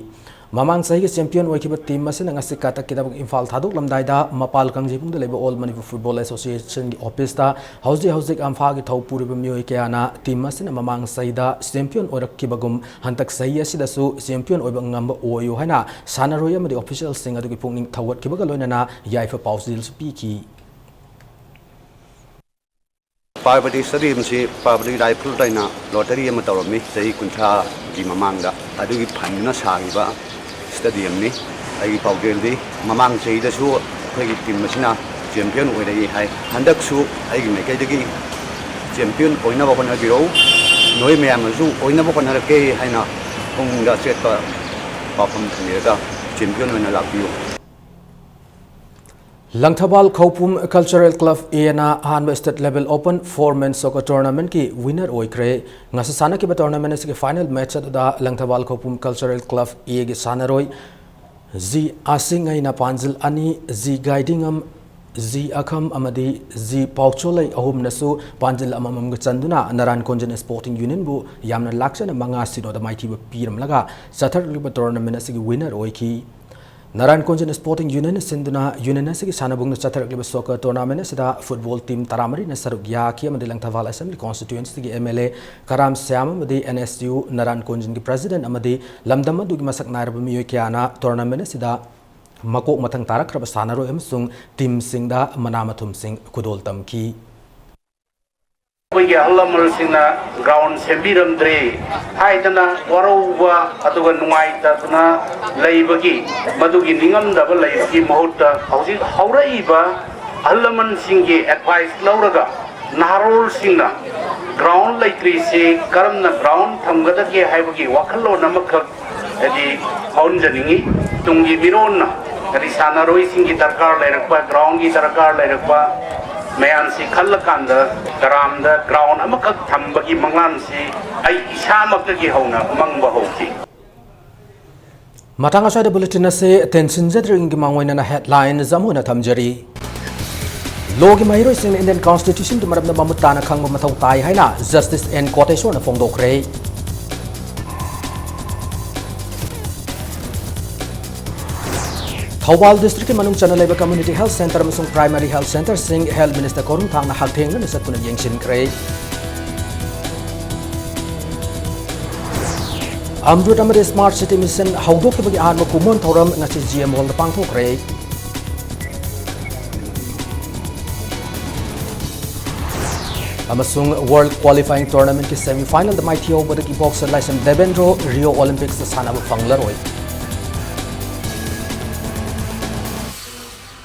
ꯃꯃꯥꯡ ꯆꯍꯤꯒꯤ champion ꯑꯣꯏꯈꯤꯕ team ꯑꯁꯤꯅ ꯉꯁꯤ ꯀꯇꯛꯀꯤꯗꯃꯛ ꯏꯝꯐꯥꯜ ꯊꯥꯗꯣꯛꯂꯝꯗꯥꯏꯗ ꯃꯄꯥꯜ ꯀꯥꯡꯖꯩꯕꯨꯡꯗ ꯂꯩꯕ All Manipur Football Associationꯒꯤ officeꯇ ꯍꯧꯖꯤꯛ ꯍꯧꯖꯤꯛ ꯑꯝꯐꯥꯒꯤ ꯊꯧ ꯄꯨꯔꯤꯕ ꯃꯤꯑꯣꯏ ꯀꯌꯥꯅ team ꯑꯁꯤꯅ ꯃꯃꯥꯡ ꯆꯍꯤꯗ champion ꯑꯣꯏꯔꯛꯈꯤꯕꯒꯨꯝ ꯍꯟꯗꯛ ꯆꯍꯤ ꯑꯁꯤꯗꯁꯨ champion ꯑꯣꯏꯕ ꯉꯝꯕ ꯑꯣꯏꯌꯨ ꯍꯥꯏꯅ ꯁꯥꯟꯅꯔꯣꯏ ꯑꯃꯗꯤ officialꯁꯤꯡ ꯑꯗꯨꯒꯤ ꯄꯨꯛꯅꯤꯡ ꯊꯧꯒꯠꯈꯤꯕꯒ ꯂꯣꯏꯅꯅ ꯌꯥꯏꯐ ꯄꯥꯎꯖꯦꯜꯁꯨ ꯄꯤꯈꯤ꯫ ꯄꯥꯔꯕꯇꯤ stadiumꯁꯤ ꯄꯥꯔꯕꯇꯤ ꯔꯥꯏꯐꯜ ꯍꯥꯏꯅ lottery ꯑꯃ ꯇꯧꯔꯝꯃꯤ ꯆꯍꯤ ꯀꯨꯟꯊ꯭ꯔꯥꯒꯤ ꯃꯃꯥꯡꯗ꯫ ꯑꯗꯨꯒꯤ fundꯅ ꯁꯥꯈꯤꯕ stadiumꯅꯤ꯫ ꯑꯩꯒꯤ ꯄꯥꯎꯖꯦꯜꯗꯤ ꯃꯃꯥꯡ ꯆꯍꯤꯗꯁꯨ ꯑꯩꯈꯣꯏꯒꯤ team ꯑꯁꯤꯅ champion ꯑꯣꯏꯔꯛꯏ ꯍꯥꯏ꯫ ꯍꯟꯗꯛꯁꯨ ꯑꯩꯒꯤ ꯃꯥꯏꯀꯩꯗꯒꯤ champion ꯑꯣꯏꯅꯕ ꯍꯣꯠꯅꯕꯤꯔꯛꯎ꯫ ꯅꯣꯏ ꯃꯌꯥꯝꯅꯁꯨ ꯑꯣꯏꯅꯕ ꯍꯣꯠꯅꯔꯛꯀꯦ ꯍꯥꯏꯅ ꯄꯨꯛꯅꯤꯡꯗ ꯑꯆꯦꯠꯄ ꯋꯥꯐꯝ ꯊꯝꯕꯤꯔꯒ champion ꯑꯣꯏꯅ ꯂꯥꯛꯄꯤꯌꯨ꯫ ꯂꯪꯊꯕꯥꯜ ꯈꯧꯄꯨꯝ Cultural Club Aꯅ ꯑꯍꯥꯟꯕ State Level Open Four Men Soccer Tournamentꯀꯤ winner ꯑꯣꯏꯈ꯭ꯔꯦ꯫ ꯉꯁꯤ ꯁꯥꯟꯅꯈꯤꯕ tournament ꯑꯁꯤꯒꯤ final match ꯑꯗꯨꯗ ꯂꯪꯊꯕꯥꯜ ꯈꯧꯄꯨꯝ Cultural Club Aꯒꯤ ꯁꯥꯟꯅꯔꯣꯏ ꯖꯤ ꯑꯁꯤꯡꯉꯩꯅ ꯄꯥꯟꯖꯤꯜ ꯑꯅꯤ, ꯖꯤ ꯒꯥꯏꯗꯤꯉꯝ, ꯖꯤ ꯑꯈꯝ ꯑꯃꯗꯤ ꯖꯤ ꯄꯥꯎꯆꯣꯂꯩ ꯑꯍꯨꯝꯅꯁꯨ ꯄꯥꯟꯖꯤꯜ ꯑꯃꯃꯝꯒ ꯆꯟꯗꯨꯅ ꯅꯔꯥꯟ ꯀꯣꯟꯖꯤꯟ Sporting Unionꯕꯨ ꯌꯥꯝꯅ ꯂꯥꯛꯆꯅ ꯃꯉꯥ ꯁꯤꯅꯣꯗ ꯃꯥꯏꯊꯤꯕ ꯄꯤꯔꯝꯂꯒ ꯆꯠꯊꯔꯛꯂꯤꯕ tournament ꯑꯁꯤꯒꯤ winner ꯑꯣꯏꯈꯤ꯫ ꯅꯔꯥꯟ ꯀꯣꯟꯖꯤꯟ Sporting Union ꯁꯤꯟꯗꯨꯅ union ꯑꯁꯤꯒꯤ ꯁꯥꯟꯅꯕꯨꯡꯗ ꯆꯠꯊꯔꯛꯂꯤꯕ soccer tournament ꯑꯁꯤꯗ football team ꯇꯔꯥꯃꯔꯤꯅ ꯁꯔꯨꯛ ꯌꯥꯈꯤ ꯑꯃꯗꯤ Langthabal Assembly Constituencyꯒꯤ M L A ꯀꯔꯥꯝ ꯁ꯭ꯌꯥꯝ ꯑꯃꯗꯤ N S U ꯅꯔꯥꯟ ꯀꯣꯟꯖꯤꯟꯒꯤ president ꯑꯃꯗꯤ ꯂꯝꯗꯝ ꯑꯗꯨꯒꯤ ꯃꯁꯛ ꯅꯥꯏꯔꯕ ꯃꯤꯑꯣꯏ ꯀꯌꯥꯅ tournament ꯑꯁꯤꯗ ꯃꯀꯣꯛ ꯃꯊꯪ ꯇꯥꯔꯛꯈ꯭ꯔꯕ ꯁꯥꯟꯅꯔꯣꯏ ꯑꯃꯁꯨꯡ teamꯁꯤꯡꯗ ꯃꯅꯥ ꯃꯊꯨꯝꯁꯤꯡ ꯈꯨꯗꯣꯜ ꯇꯝꯈꯤ꯫ ꯑꯩꯈꯣꯏꯒꯤ ꯑꯍꯜ ꯂꯃꯟꯁꯤꯡꯅ ground ꯁꯦꯝꯕꯤꯔꯝꯗ꯭ꯔꯦ ꯍꯥꯏꯗꯅ ꯋꯥꯔꯧꯕ ꯑꯗꯨꯒ ꯅꯨꯡꯉꯥꯏꯇꯗꯅ ꯂꯩꯕꯒꯤ, ꯃꯗꯨꯒꯤ ꯅꯤꯡꯉꯝꯗꯕ ꯂꯩꯕꯒꯤ ꯃꯍꯨꯠꯇ ꯍꯧꯖꯤꯛ ꯍꯧꯔꯛꯏꯕ ꯑꯍꯜ ꯂꯃꯟꯁꯤꯡꯒꯤ advice ꯂꯧꯔꯒ ꯅꯍꯥꯔꯣꯜꯁꯤꯡꯅ ground ꯂꯩꯇ꯭ꯔꯤꯁꯤ ꯀꯔꯝꯅ ground ꯊꯝꯒꯗꯒꯦ ꯍꯥꯏꯕꯒꯤ ꯋꯥꯈꯜꯂꯣꯟ ꯑꯃꯈꯛ ꯍꯥꯏꯗꯤ ꯐꯥꯎꯍꯟꯖꯅꯤꯡꯉꯤ꯫ ꯇꯨꯡꯒꯤ ꯃꯤꯔꯣꯟꯅ ꯍꯥꯏꯗꯤ ꯁꯥꯟꯅꯔꯣꯏꯁꯤꯡꯒꯤ ꯗꯔꯀꯥꯔ ꯂꯩꯔꯛꯄ, groundꯒꯤ ꯗꯔꯀꯥꯔ ꯂꯩꯔꯛꯄ ꯃꯌꯥꯝꯁꯤ ꯈꯜꯂꯀꯥꯟꯗ ꯀꯔꯥꯝꯗ ground ꯑꯃꯈꯛ ꯊꯝꯕꯒꯤ ꯃꯪꯂꯥꯟꯁꯤ ꯑꯩ ꯏꯁꯥꯃꯛꯇꯒꯤ ꯍꯧꯅ ꯃꯪꯕ ꯍꯧꯈꯤ꯫ ꯃꯇꯥꯡ ꯑꯁ꯭ꯋꯥꯏꯗ bulletin ꯑꯁꯤ ꯇꯦꯟꯁꯤꯟꯖꯗ꯭ꯔꯤꯉꯩꯒꯤ ꯃꯥꯡꯑꯣꯏꯅꯅ headlines ꯑꯃꯨꯛ ꯍꯟꯅ ꯊꯝꯖꯔꯤ꯫ Lawꯒꯤ ꯃꯍꯩꯔꯣꯏꯁꯤꯡꯅ Indian Constitutionꯒꯤ ꯃꯔꯝꯗ ꯃꯃꯨꯠ ꯇꯥꯅ ꯈꯪꯕ ꯃꯊꯧ ꯇꯥꯏ ꯍꯥꯏꯅ Justice N ꯀꯣꯇꯦꯁꯣꯔꯅ ꯐꯣꯡꯗꯣꯛꯈ꯭ꯔꯦ꯫ ꯊꯧꯕꯥꯜ districtꯀꯤ ꯃꯅꯨꯡ ꯆꯟꯅ ꯂꯩꯕ community health centre ꯑꯃꯁꯨꯡ primary health centreꯁꯤꯡ Health Minister ꯈꯣꯏꯔꯨꯝꯊꯥꯡꯅ ꯍꯛꯊꯦꯡꯅꯅ ꯆꯠꯇꯨꯅ ꯌꯦꯡꯁꯤꯟꯈ꯭ꯔꯦ꯫ ꯑꯃ꯭ꯔꯨꯠ ꯑꯃꯗꯤ Smart City Mission ꯍꯧꯗꯣꯛꯈꯤꯕꯒꯤ ꯑꯍꯥꯟꯕ ꯀꯨꯝꯑꯣꯟ ꯊꯧꯔꯝ ꯉꯁꯤ G M Hallꯗ ꯄꯥꯡꯊꯣꯛꯈ꯭ꯔꯦ꯫ ꯑꯃꯁꯨꯡ World Qualifying Tournamentꯀꯤ semifinalꯗ ꯃꯥꯏꯊꯤꯍꯧꯕꯗꯒꯤ boxer ꯂꯥꯏꯁ꯭ꯔꯝ ꯗꯦꯕꯦꯟꯗ꯭ꯔꯣ Rio Olympicsꯇ ꯁꯥꯟꯅꯕ ꯐꯪꯂꯔꯣꯏ꯫